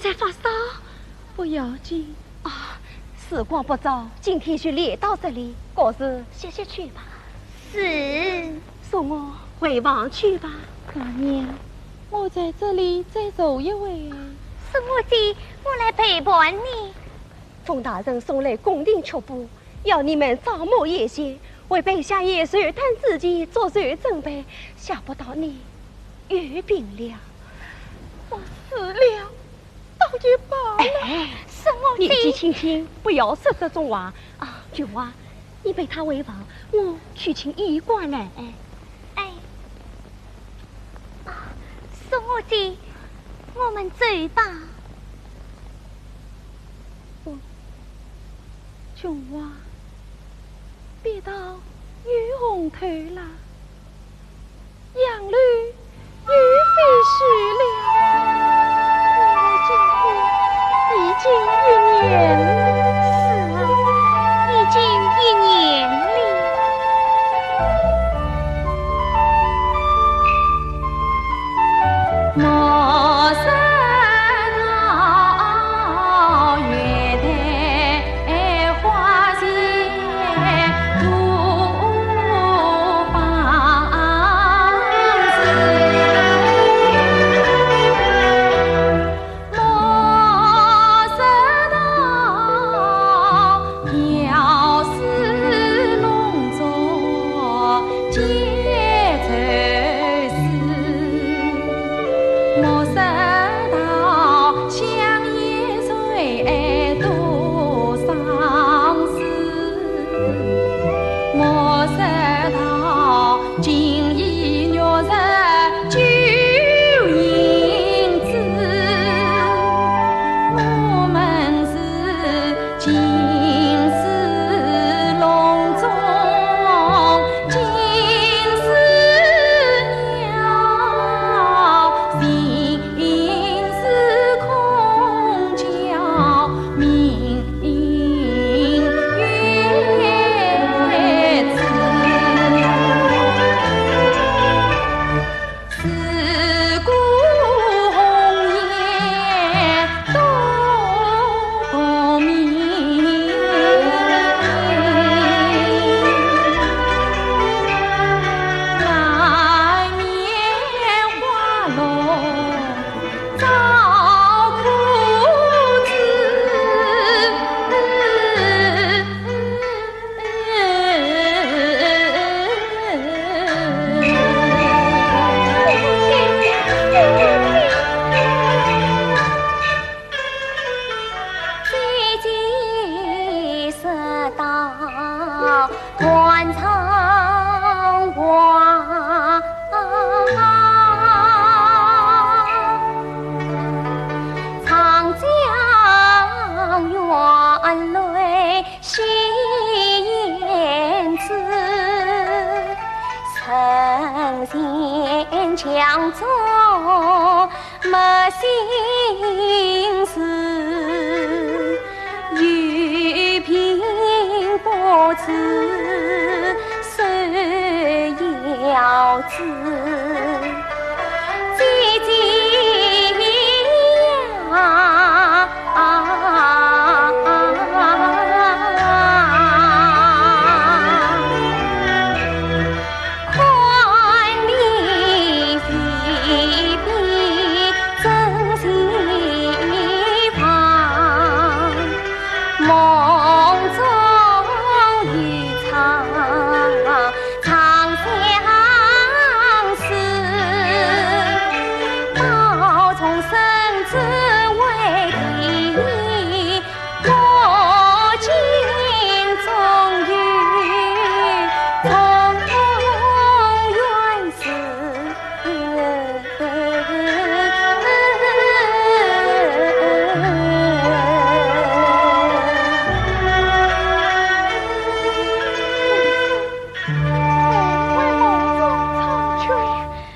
在发烧？不要紧。啊，时光不早，今天就练到这里，各自歇息去吧。是。送我回房去吧。大娘，我在这里再坐一会。苏木姐，我来陪伴你。 奉大人送来宫廷曲谱，要你们招募一些，为备下夜寿诞之期做足准备，想不到你又病了。我死了，倒也罢了。哎，苏木姐，年纪轻轻，不要说这种话啊。君华，你陪她回房，我去请医官来。哎。 哎。啊，苏木姐，我们走吧。不，君华，别到月红头了，杨柳又飞时了。你我今后已经一年了。是啊，已经一年了。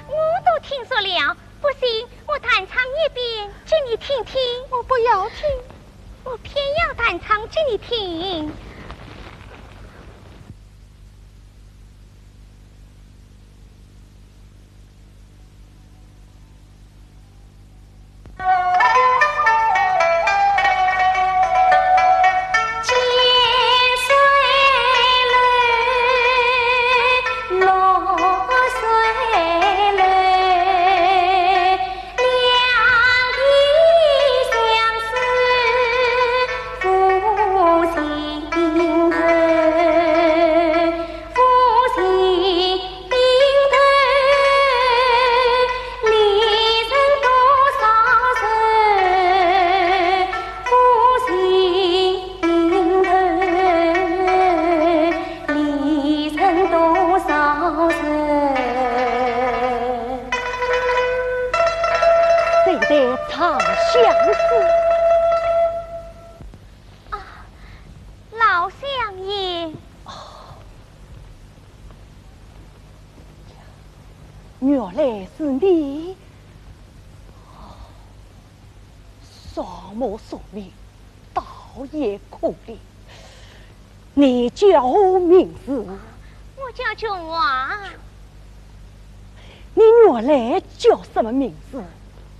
我都听说了，不信我弹唱一遍给你听听。我不要听。我偏要弹唱给你听。在唱相思。啊，老相爷。原来是你。双目失明，倒也可怜。 你叫何名字？我叫琼华。你原来叫什么名字？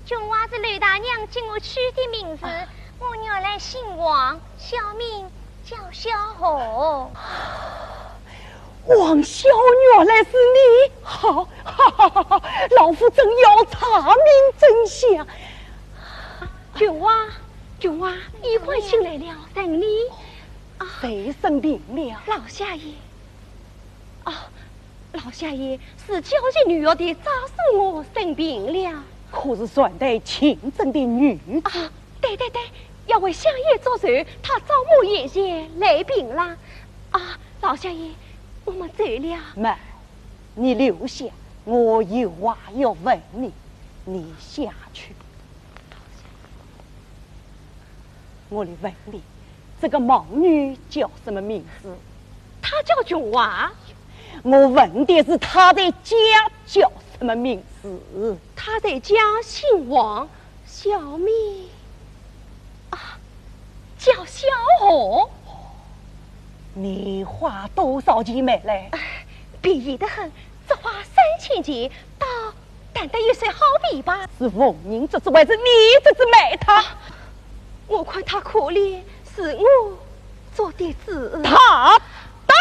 琼华是刘大娘给我取的名字，我原来姓王，小名叫小荷。王小原来是你，好，哈哈哈哈，老夫正要查明真相。琼华，琼华，你快请来了，等你。啊，谁生病了？老相爷。 哦，老相爷，是焦急女学的查书童生病了。可是传代请诊的女子？啊，对对对，要为相爷祝寿，她早某夜间来病了。啊，老相爷，我们走了。慢，你留下，我有话要问你，你下去。 我来问你，这个盲女叫什么名字？她叫琼华。我问的是她在家叫什么名字？她在家姓王，小名……啊，叫小荷。你花多少钱买来？哎，便宜得很，只花三千钱，到 但得一双好琵琶。是逢迎折子还是你折子卖她？我看她可怜，是我折的子。她对。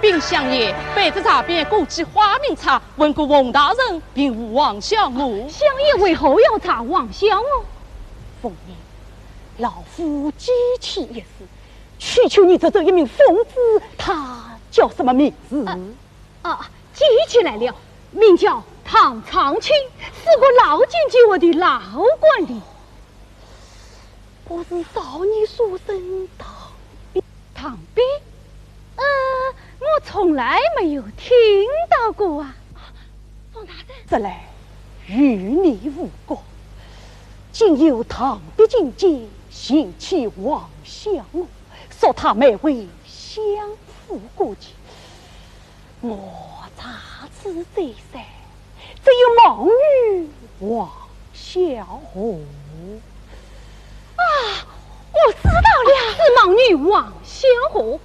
禀相爷，卑职查遍各记花名册，问过王大人，并无王小娥。相爷为何要查王小娥？凤英，老夫记起一事， 区区你这，这一名疯子，他叫什么名字？啊，啊，记起来了，名叫唐长卿，是个老奸巨猾的老官吏。不是少年书生唐斌？唐斌？呃，我从来没有听到过啊。 方大人。这来与你无关，今有唐毕进京，寻起王小娥，说她卖为相府过继。我查此再三，只有盲女王小娥。啊，我知道了，是盲女王小娥。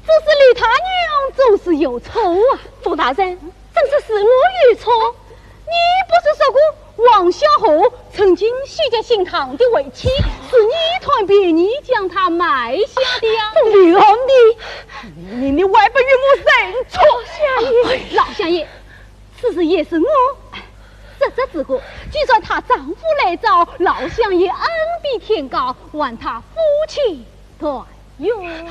这是刘大娘做事有错啊。方大人， 怎说是我有错？你不是说过王小娥曾经许给姓唐的为妻，是你贪便宜将她买下的呀？刘皇帝，你，你，你还不与我认错？老相爷，哎，老相爷，此事也是我失职之过，就算她丈夫来找，老相爷恩比天高，还她夫妻 团圆。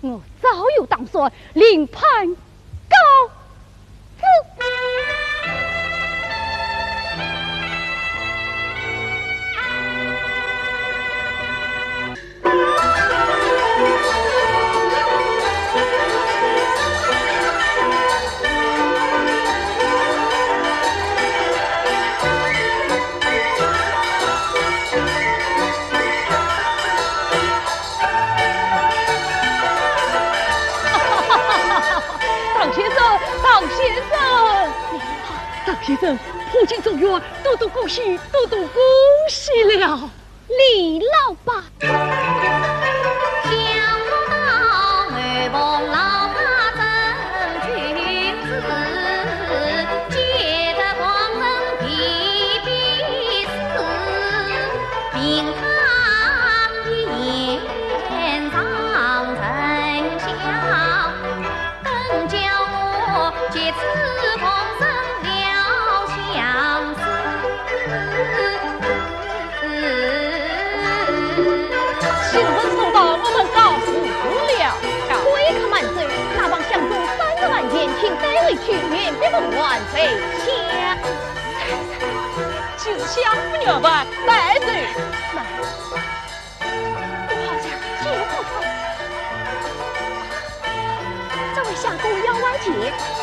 我早有打算，另攀高枝。 唐先生，唐先生，唐先生，破镜重圆，多多恭喜，多多恭喜了。 李老伯。行文送到，我们告辞了。贵客慢走，那旁相送三十万钱，请带回去，原笔奉还回家。就是相府原版，带走。慢。 我好像见过他。这位相公要还钱，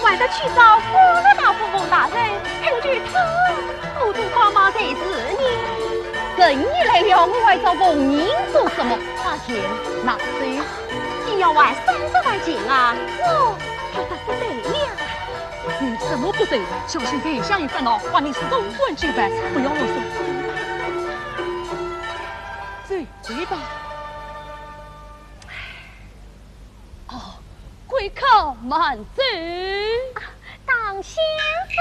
还得去找花罗大夫翁大人，恳求他多多帮忙才是呢。更你来了，我还找翁人做什么？花钱拿走。你要还三十块钱啊，我觉得不对了。有什么不对？小心等一下一烦恼，把你送官去办，不要啰嗦。 走，走吧。哦，贵客慢走。啊，唐先生。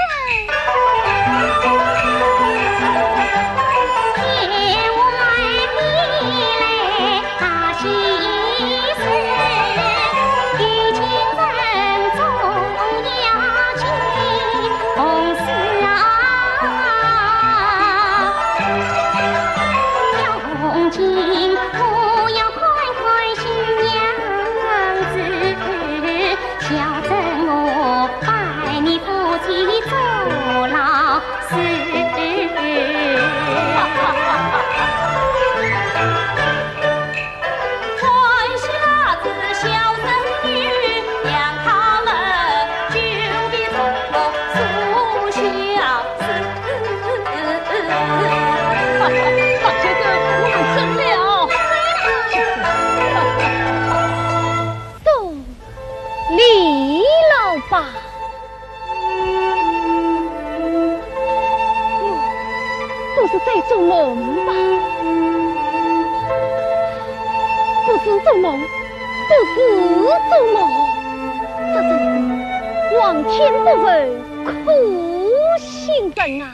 唐先生，我们走了。送李老伯。 不是在做梦吧？不是做梦，不是做梦，这真是皇天不负苦心人啊！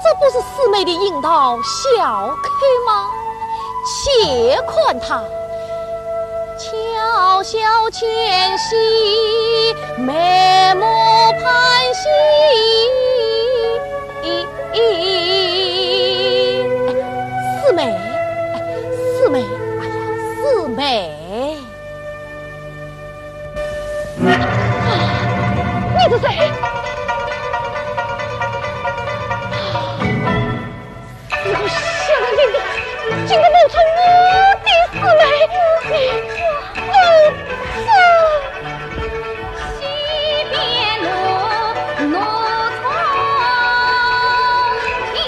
这不是四妹的引道小客吗？且看她巧笑间，眉目盼兮。四妹，四妹，哎呀，四妹。 啊，你是谁？如果想要领的，竟然冒充我的四妹，你，我，我，西边路，路中间，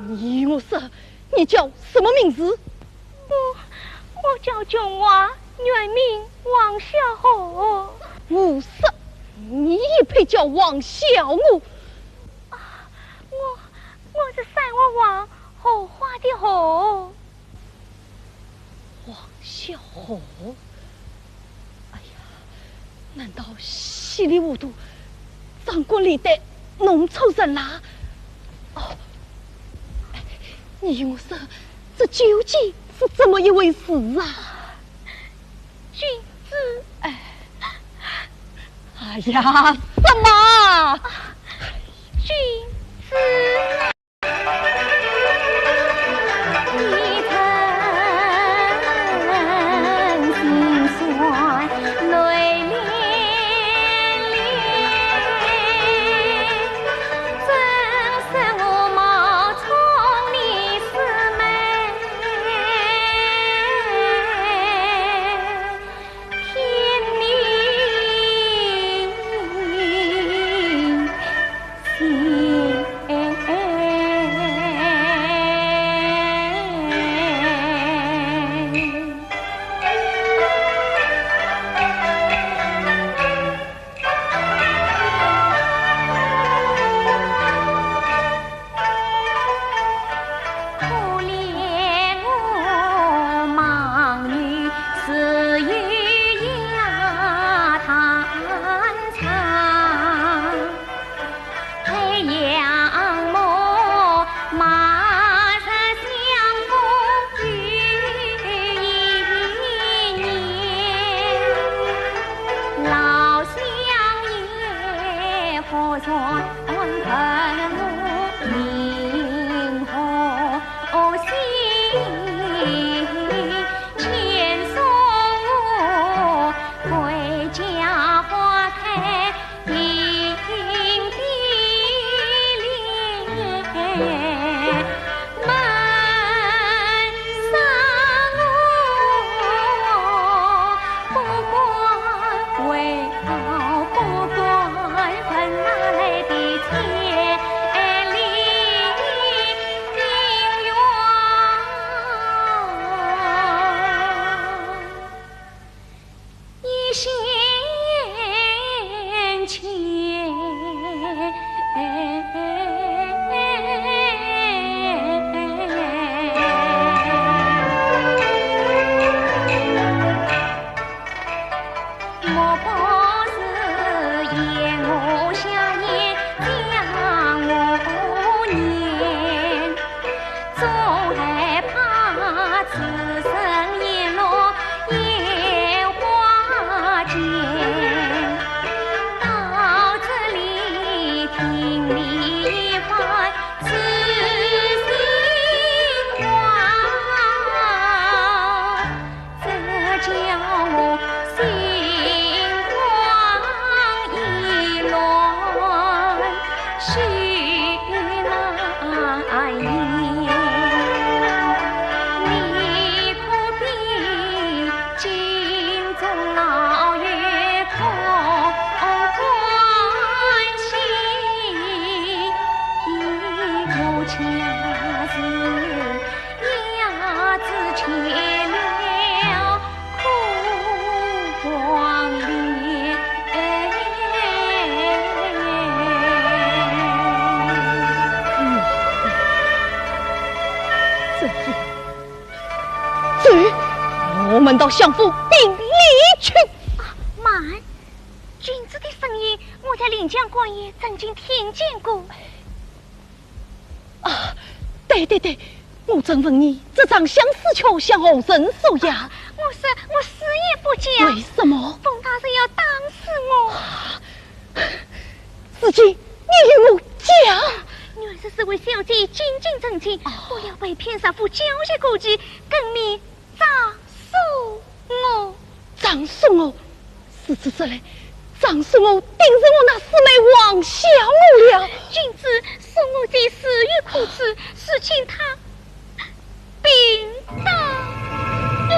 你与我说，你叫什么名字？我，我叫琼华，原名王小荷。胡说，你也配叫王小娥？啊，我，我是山河王，荷花的荷。 王小荷？哎呀，难道稀里糊涂，张官连带弄错人啦？哦，哎，你与我说，这究竟是怎么一回事啊？君子。哎，哎呀，什么？君子。问到相府禀礼去。啊，慢！君子的声音，我在临江观也曾经听见过。啊，对对对，我正问你，这张相思契向何人索要？我说，我死也不讲。为什么？冯大人要打死我。如今你与我讲。原是这位小姐进京成亲，哦，不料被骗，杀夫交易过期，更名张送我。张送我？如此说来，张送我定是我那师妹王小娥了。君子，送我这死于苦楚，如今她病倒了。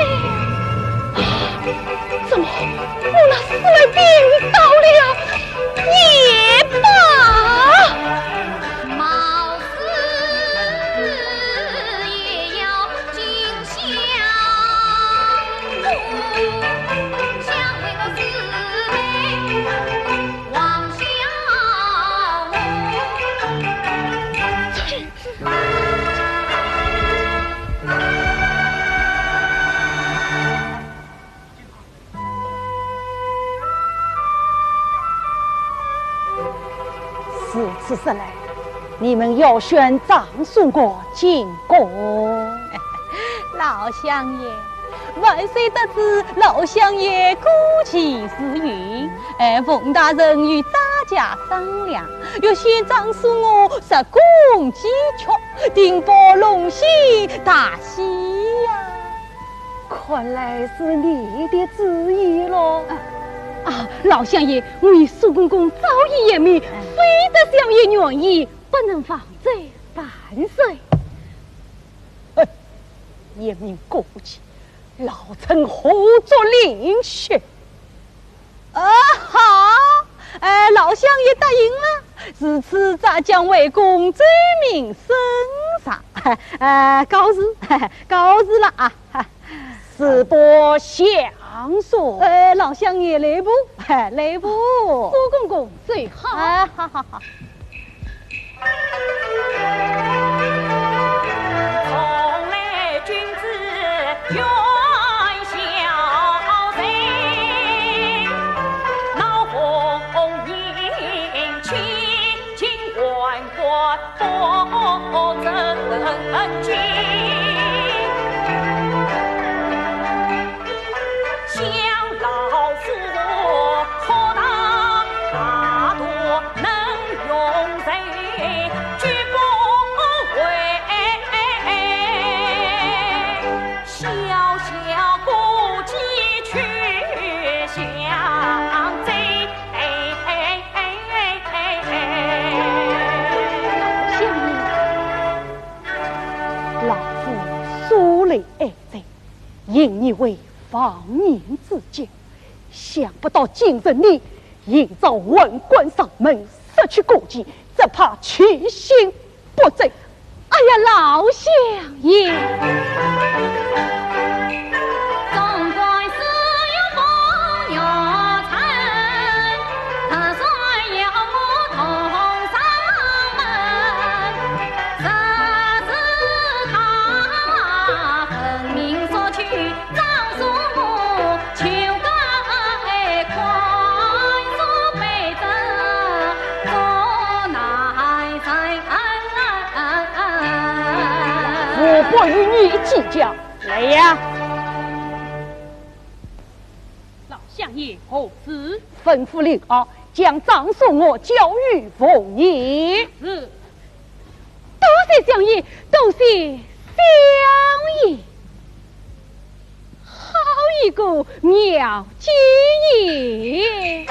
怎么，我那师妹病倒了？也罢。如此说来，你们要选张送我进宫。老相爷，万岁得知老相爷古奇如云，哎，冯大人与大家商量，要选张送我入宫继续，定保龙兴大喜呀。 看来是你的主意喽。啊，啊，老相爷，我与苏公公早已言明，哎，非得相爷愿意，不能枉罪万岁。哼，言明过期，老臣何足怜惜？ 啊，好，哎，老相爷答应了，如此咱将为公奏明圣上。哎，告辞，告辞了啊。是不相送？哎，老相爷来步，哎，来步。苏公公最好。哎，好好好。 老夫素来爱 才，引你为忘年之交，想不到今日你竟然还敢上门，失去过期，只怕其心不正。哎呀，老相爷！我不与你计较，来呀！老相爷，何事？吩咐令儿，将张送我交与凤仪。是。 多谢相爷，多谢相爷。好一个妙计也！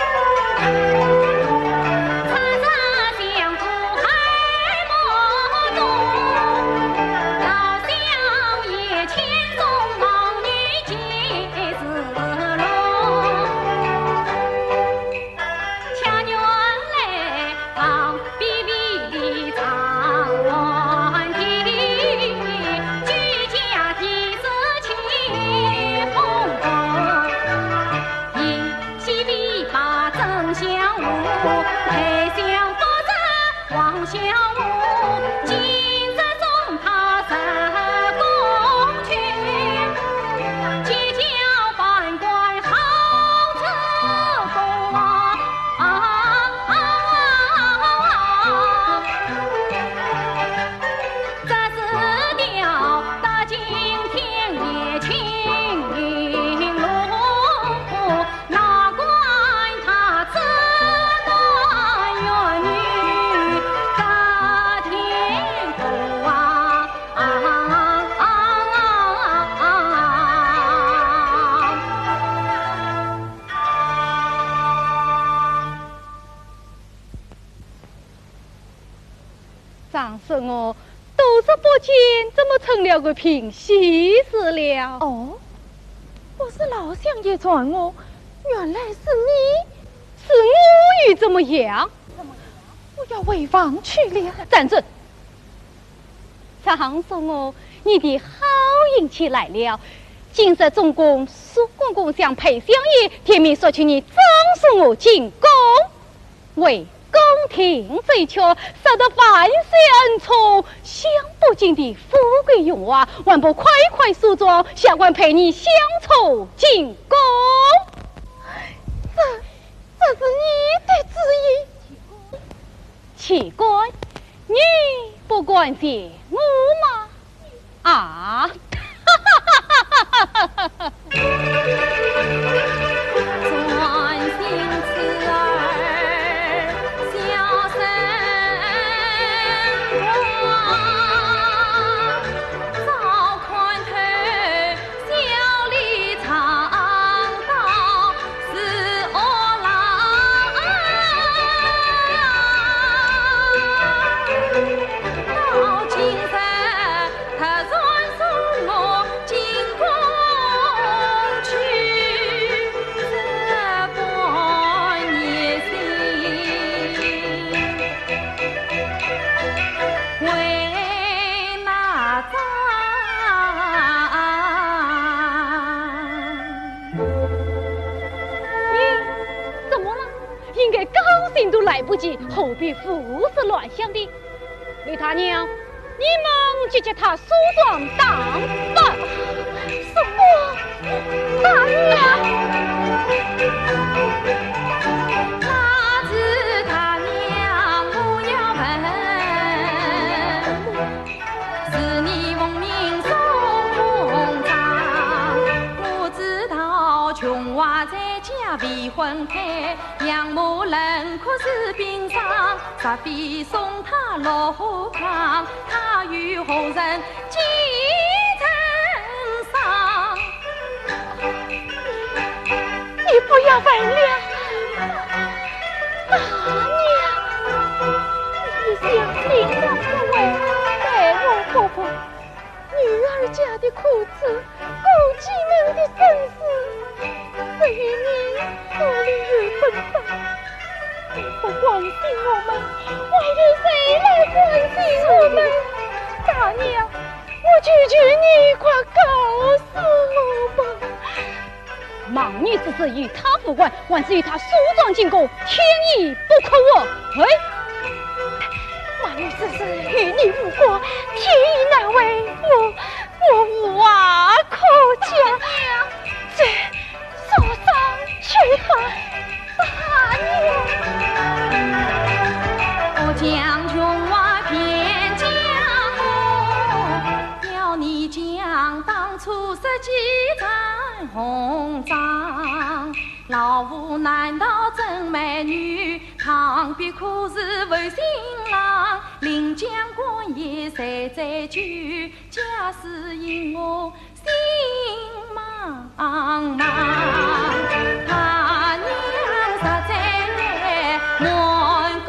间怎么成了个平西事了？哦，不是老相爷传我，原来是你。是我又怎么样？我要回房去了。站住！常说我，你的好运气来了。今日总共苏公公向裴相爷点名说起你，张送我进宫。 为宫廷奏乐，受得万岁恩宠，享不尽的富贵荣华，还不快快梳妆，下官陪你相车进宫？这，这是你的旨意。岂敢，你不敢谢我吗？ 啊！你怎么了？应该高兴都来不及，何必胡思乱想的？ 李大娘，你们去给她梳妆打扮。什么？大娘！那是大娘，我要问，是你奉命送红妆，我知道琼花在家未婚配， 杨某人可是病伤，若非送她落花妆，她又何人继承商？你不要问了，大娘，你想寻找这位，待我不问。 女儿家的苦楚，顾姐们的生死，这与你哪里有分别？你不关心我们，还有谁来关心我们？大娘，我求求你，快告诉我吧。 孟女之事与她无关，还是与她梳妆进宫，天意不可违。哎，孟女之事与你无关，天意难违，我，我无话可讲。这，梳妆去吧，大娘。我将琼花便将我，要你将当初十几张 红妆。老夫难道真美女？旁边可是负心郎？临江官也谁在救？家事因我心茫茫。大娘实在难过。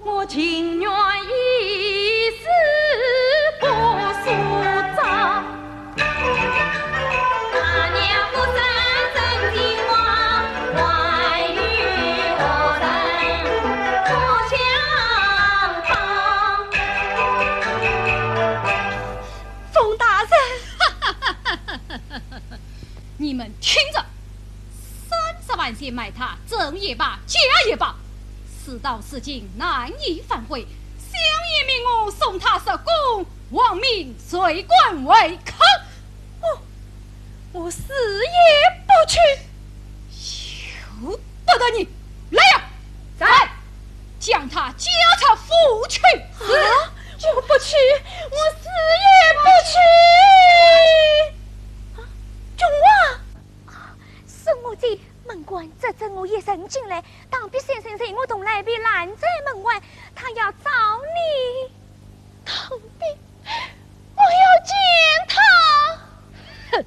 我情愿一世不梳妆。大娘不生真情话，还与何人可相帮？ 宗大人。你们听着，三十万钱买她，成也罢，假也罢，事到如今难以反悔。相爷命我送她入宫，望命随官回去。我，我死也不去。由不得你。来呀！在。 将她交出府去。啊，我不去，我死也不去。啊，琼花！是我的，门官只准我一人进来，当兵先生随我同来，被拦在门外，他要找你。当兵？ 我要见他。哼，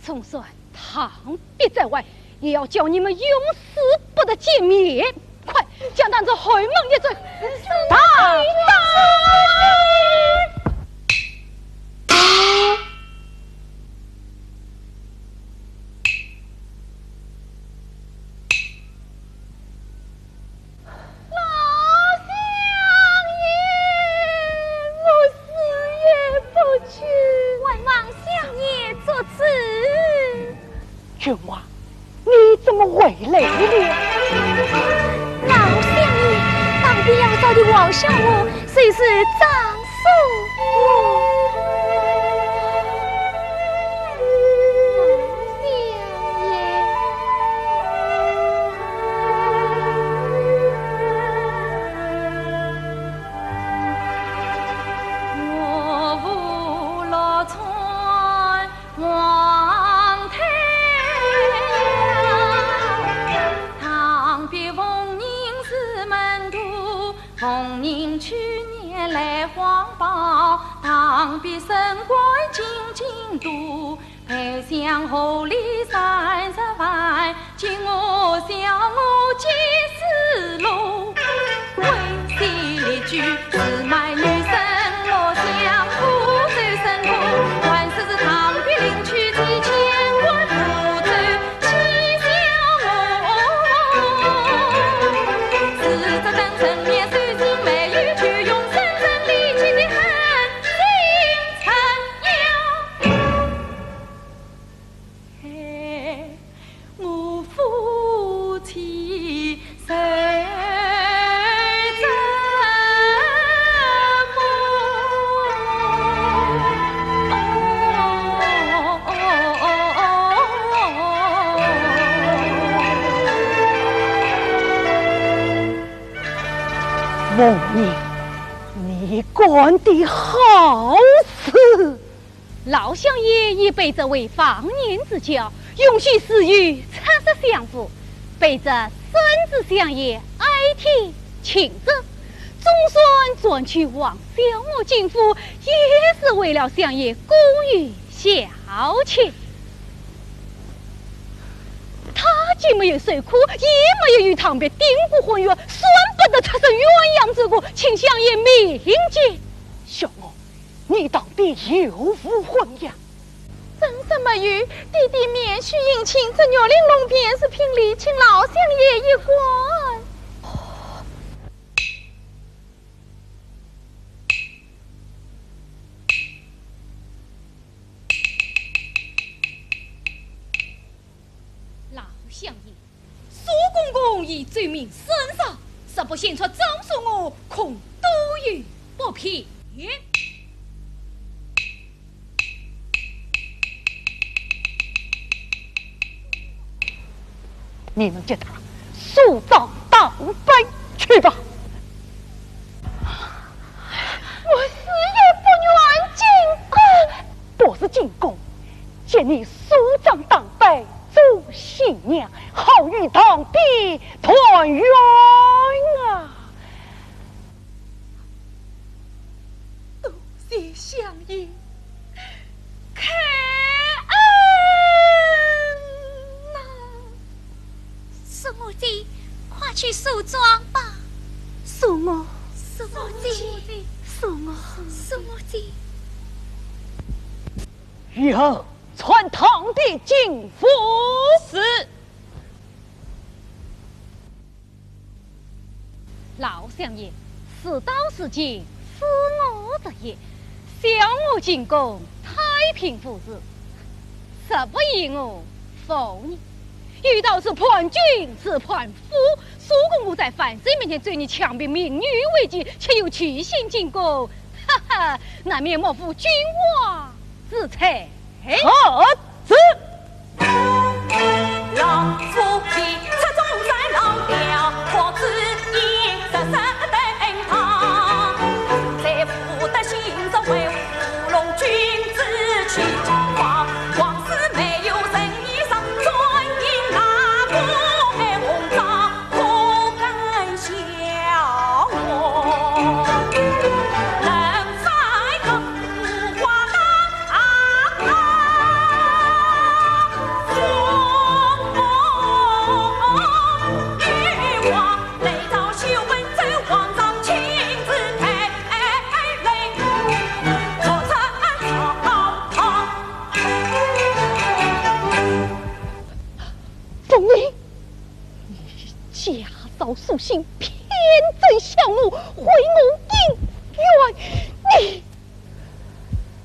总算当兵在外，也要叫你们永世不得见面。快，将当朝侯门一斩，大打！老相爷，我死也不屈。还望相爷做主。 君王，你怎么回来了？老相爷，当兵要早的王相我，谁是张松我？老相爷。 我父陆川王太后，当别奉迎四门徒，奉迎去年来皇报，当别升官进京都。 配享厚礼三十万，今我小我几十箩。为妻离居寺庙女僧，落香苦守生活，还是是当别领取几千贯，不知妻小我。是这等人面，谁信没有，就用生生离去的恨心成妖。 我夫妻谁怎么？凤英，你干的好事！ 老相爷以卑职为忘年之交，允许私语，插舌相府，卑职深知相爷爱听情着，总算转去王相我进府，也是为了相爷供于小妾。他既没有受苦，也没有与唐别订过婚约，算不得出身鸳鸯之故，请相爷明鉴。小我 你当爹有无婚约？真是没有，爹爹免许姻亲，这玉玲珑便是聘礼，请老相爷一观。老相爷， 苏公公已奏明圣上，若不献出张松我，恐多有不便。你们给他收账当班去吧。我死也不愿进宫。不是进宫，给你 收账当班做新娘，好与堂弟团圆啊！多谢相爷开恩呐！苏我姐，快去梳妆吧。苏我，苏我姐，苏我，苏我姐。 以后传堂弟进府。是。老相爷，事到如今，恕我直言，想我进宫太平无事，实不与我无关。有道是伴君如伴虎，苏公公在万岁面前奏你强逼民女为妻，却又去信进宫，哈哈，难免莫负君王 之才。好子。心，偏正向我，毁我姻缘，你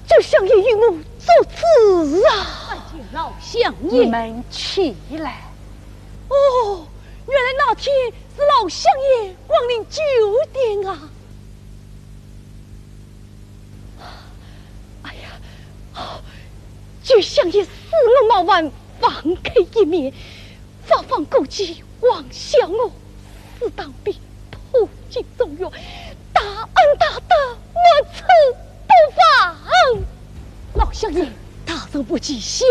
就相爷与我作主啊！哎呀，老相爷，你们起来。哦，原来那天是老相爷光临酒店啊！哎呀，哦，求相爷赦我冒犯，网开一面， 发放过继，王小娥，死当兵，破镜重圆，大恩大德，没处不忘。老相爷，大人不计小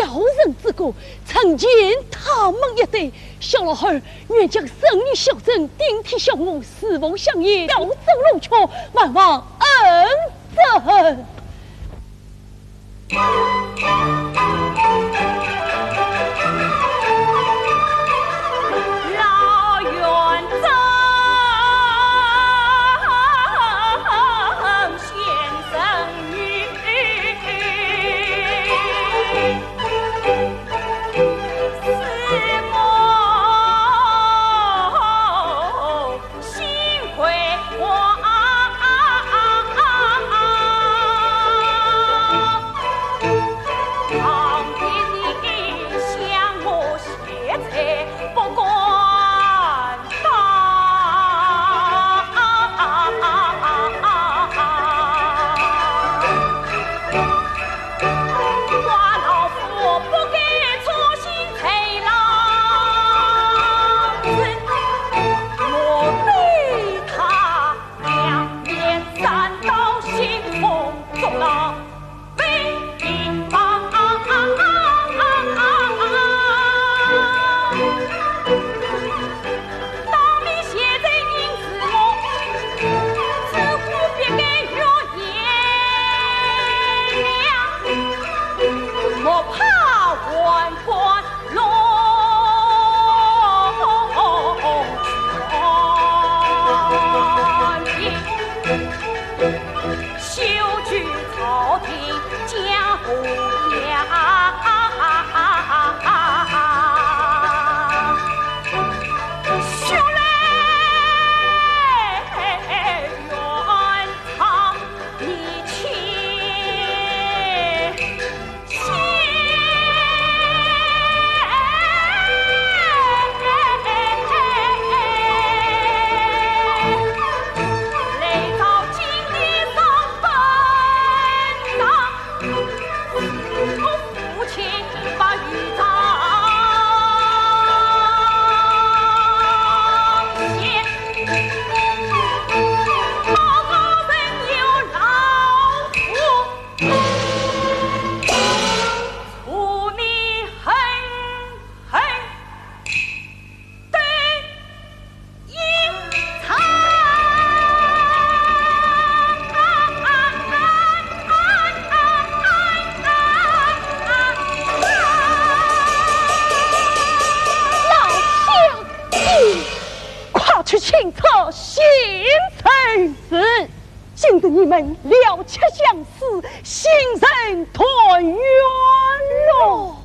人之过，成全他们一对，小老儿愿将侄女小珍顶替小娥，侍奉相爷，孝子龙缺，万望恩准。 老元正先生女，是我 心为我旁边你想我现在不敢当。寡老夫不该错心才浪子，我对他两面三刀，心中总当被人骂。当面现在人是我，只顾别个鸳鸯，莫怕还官。 龙权，休惧朝廷江湖呀。血泪愿唱你情。 老相爷，快去请出新臣子。 今日你们了却相思，新人团圆喽。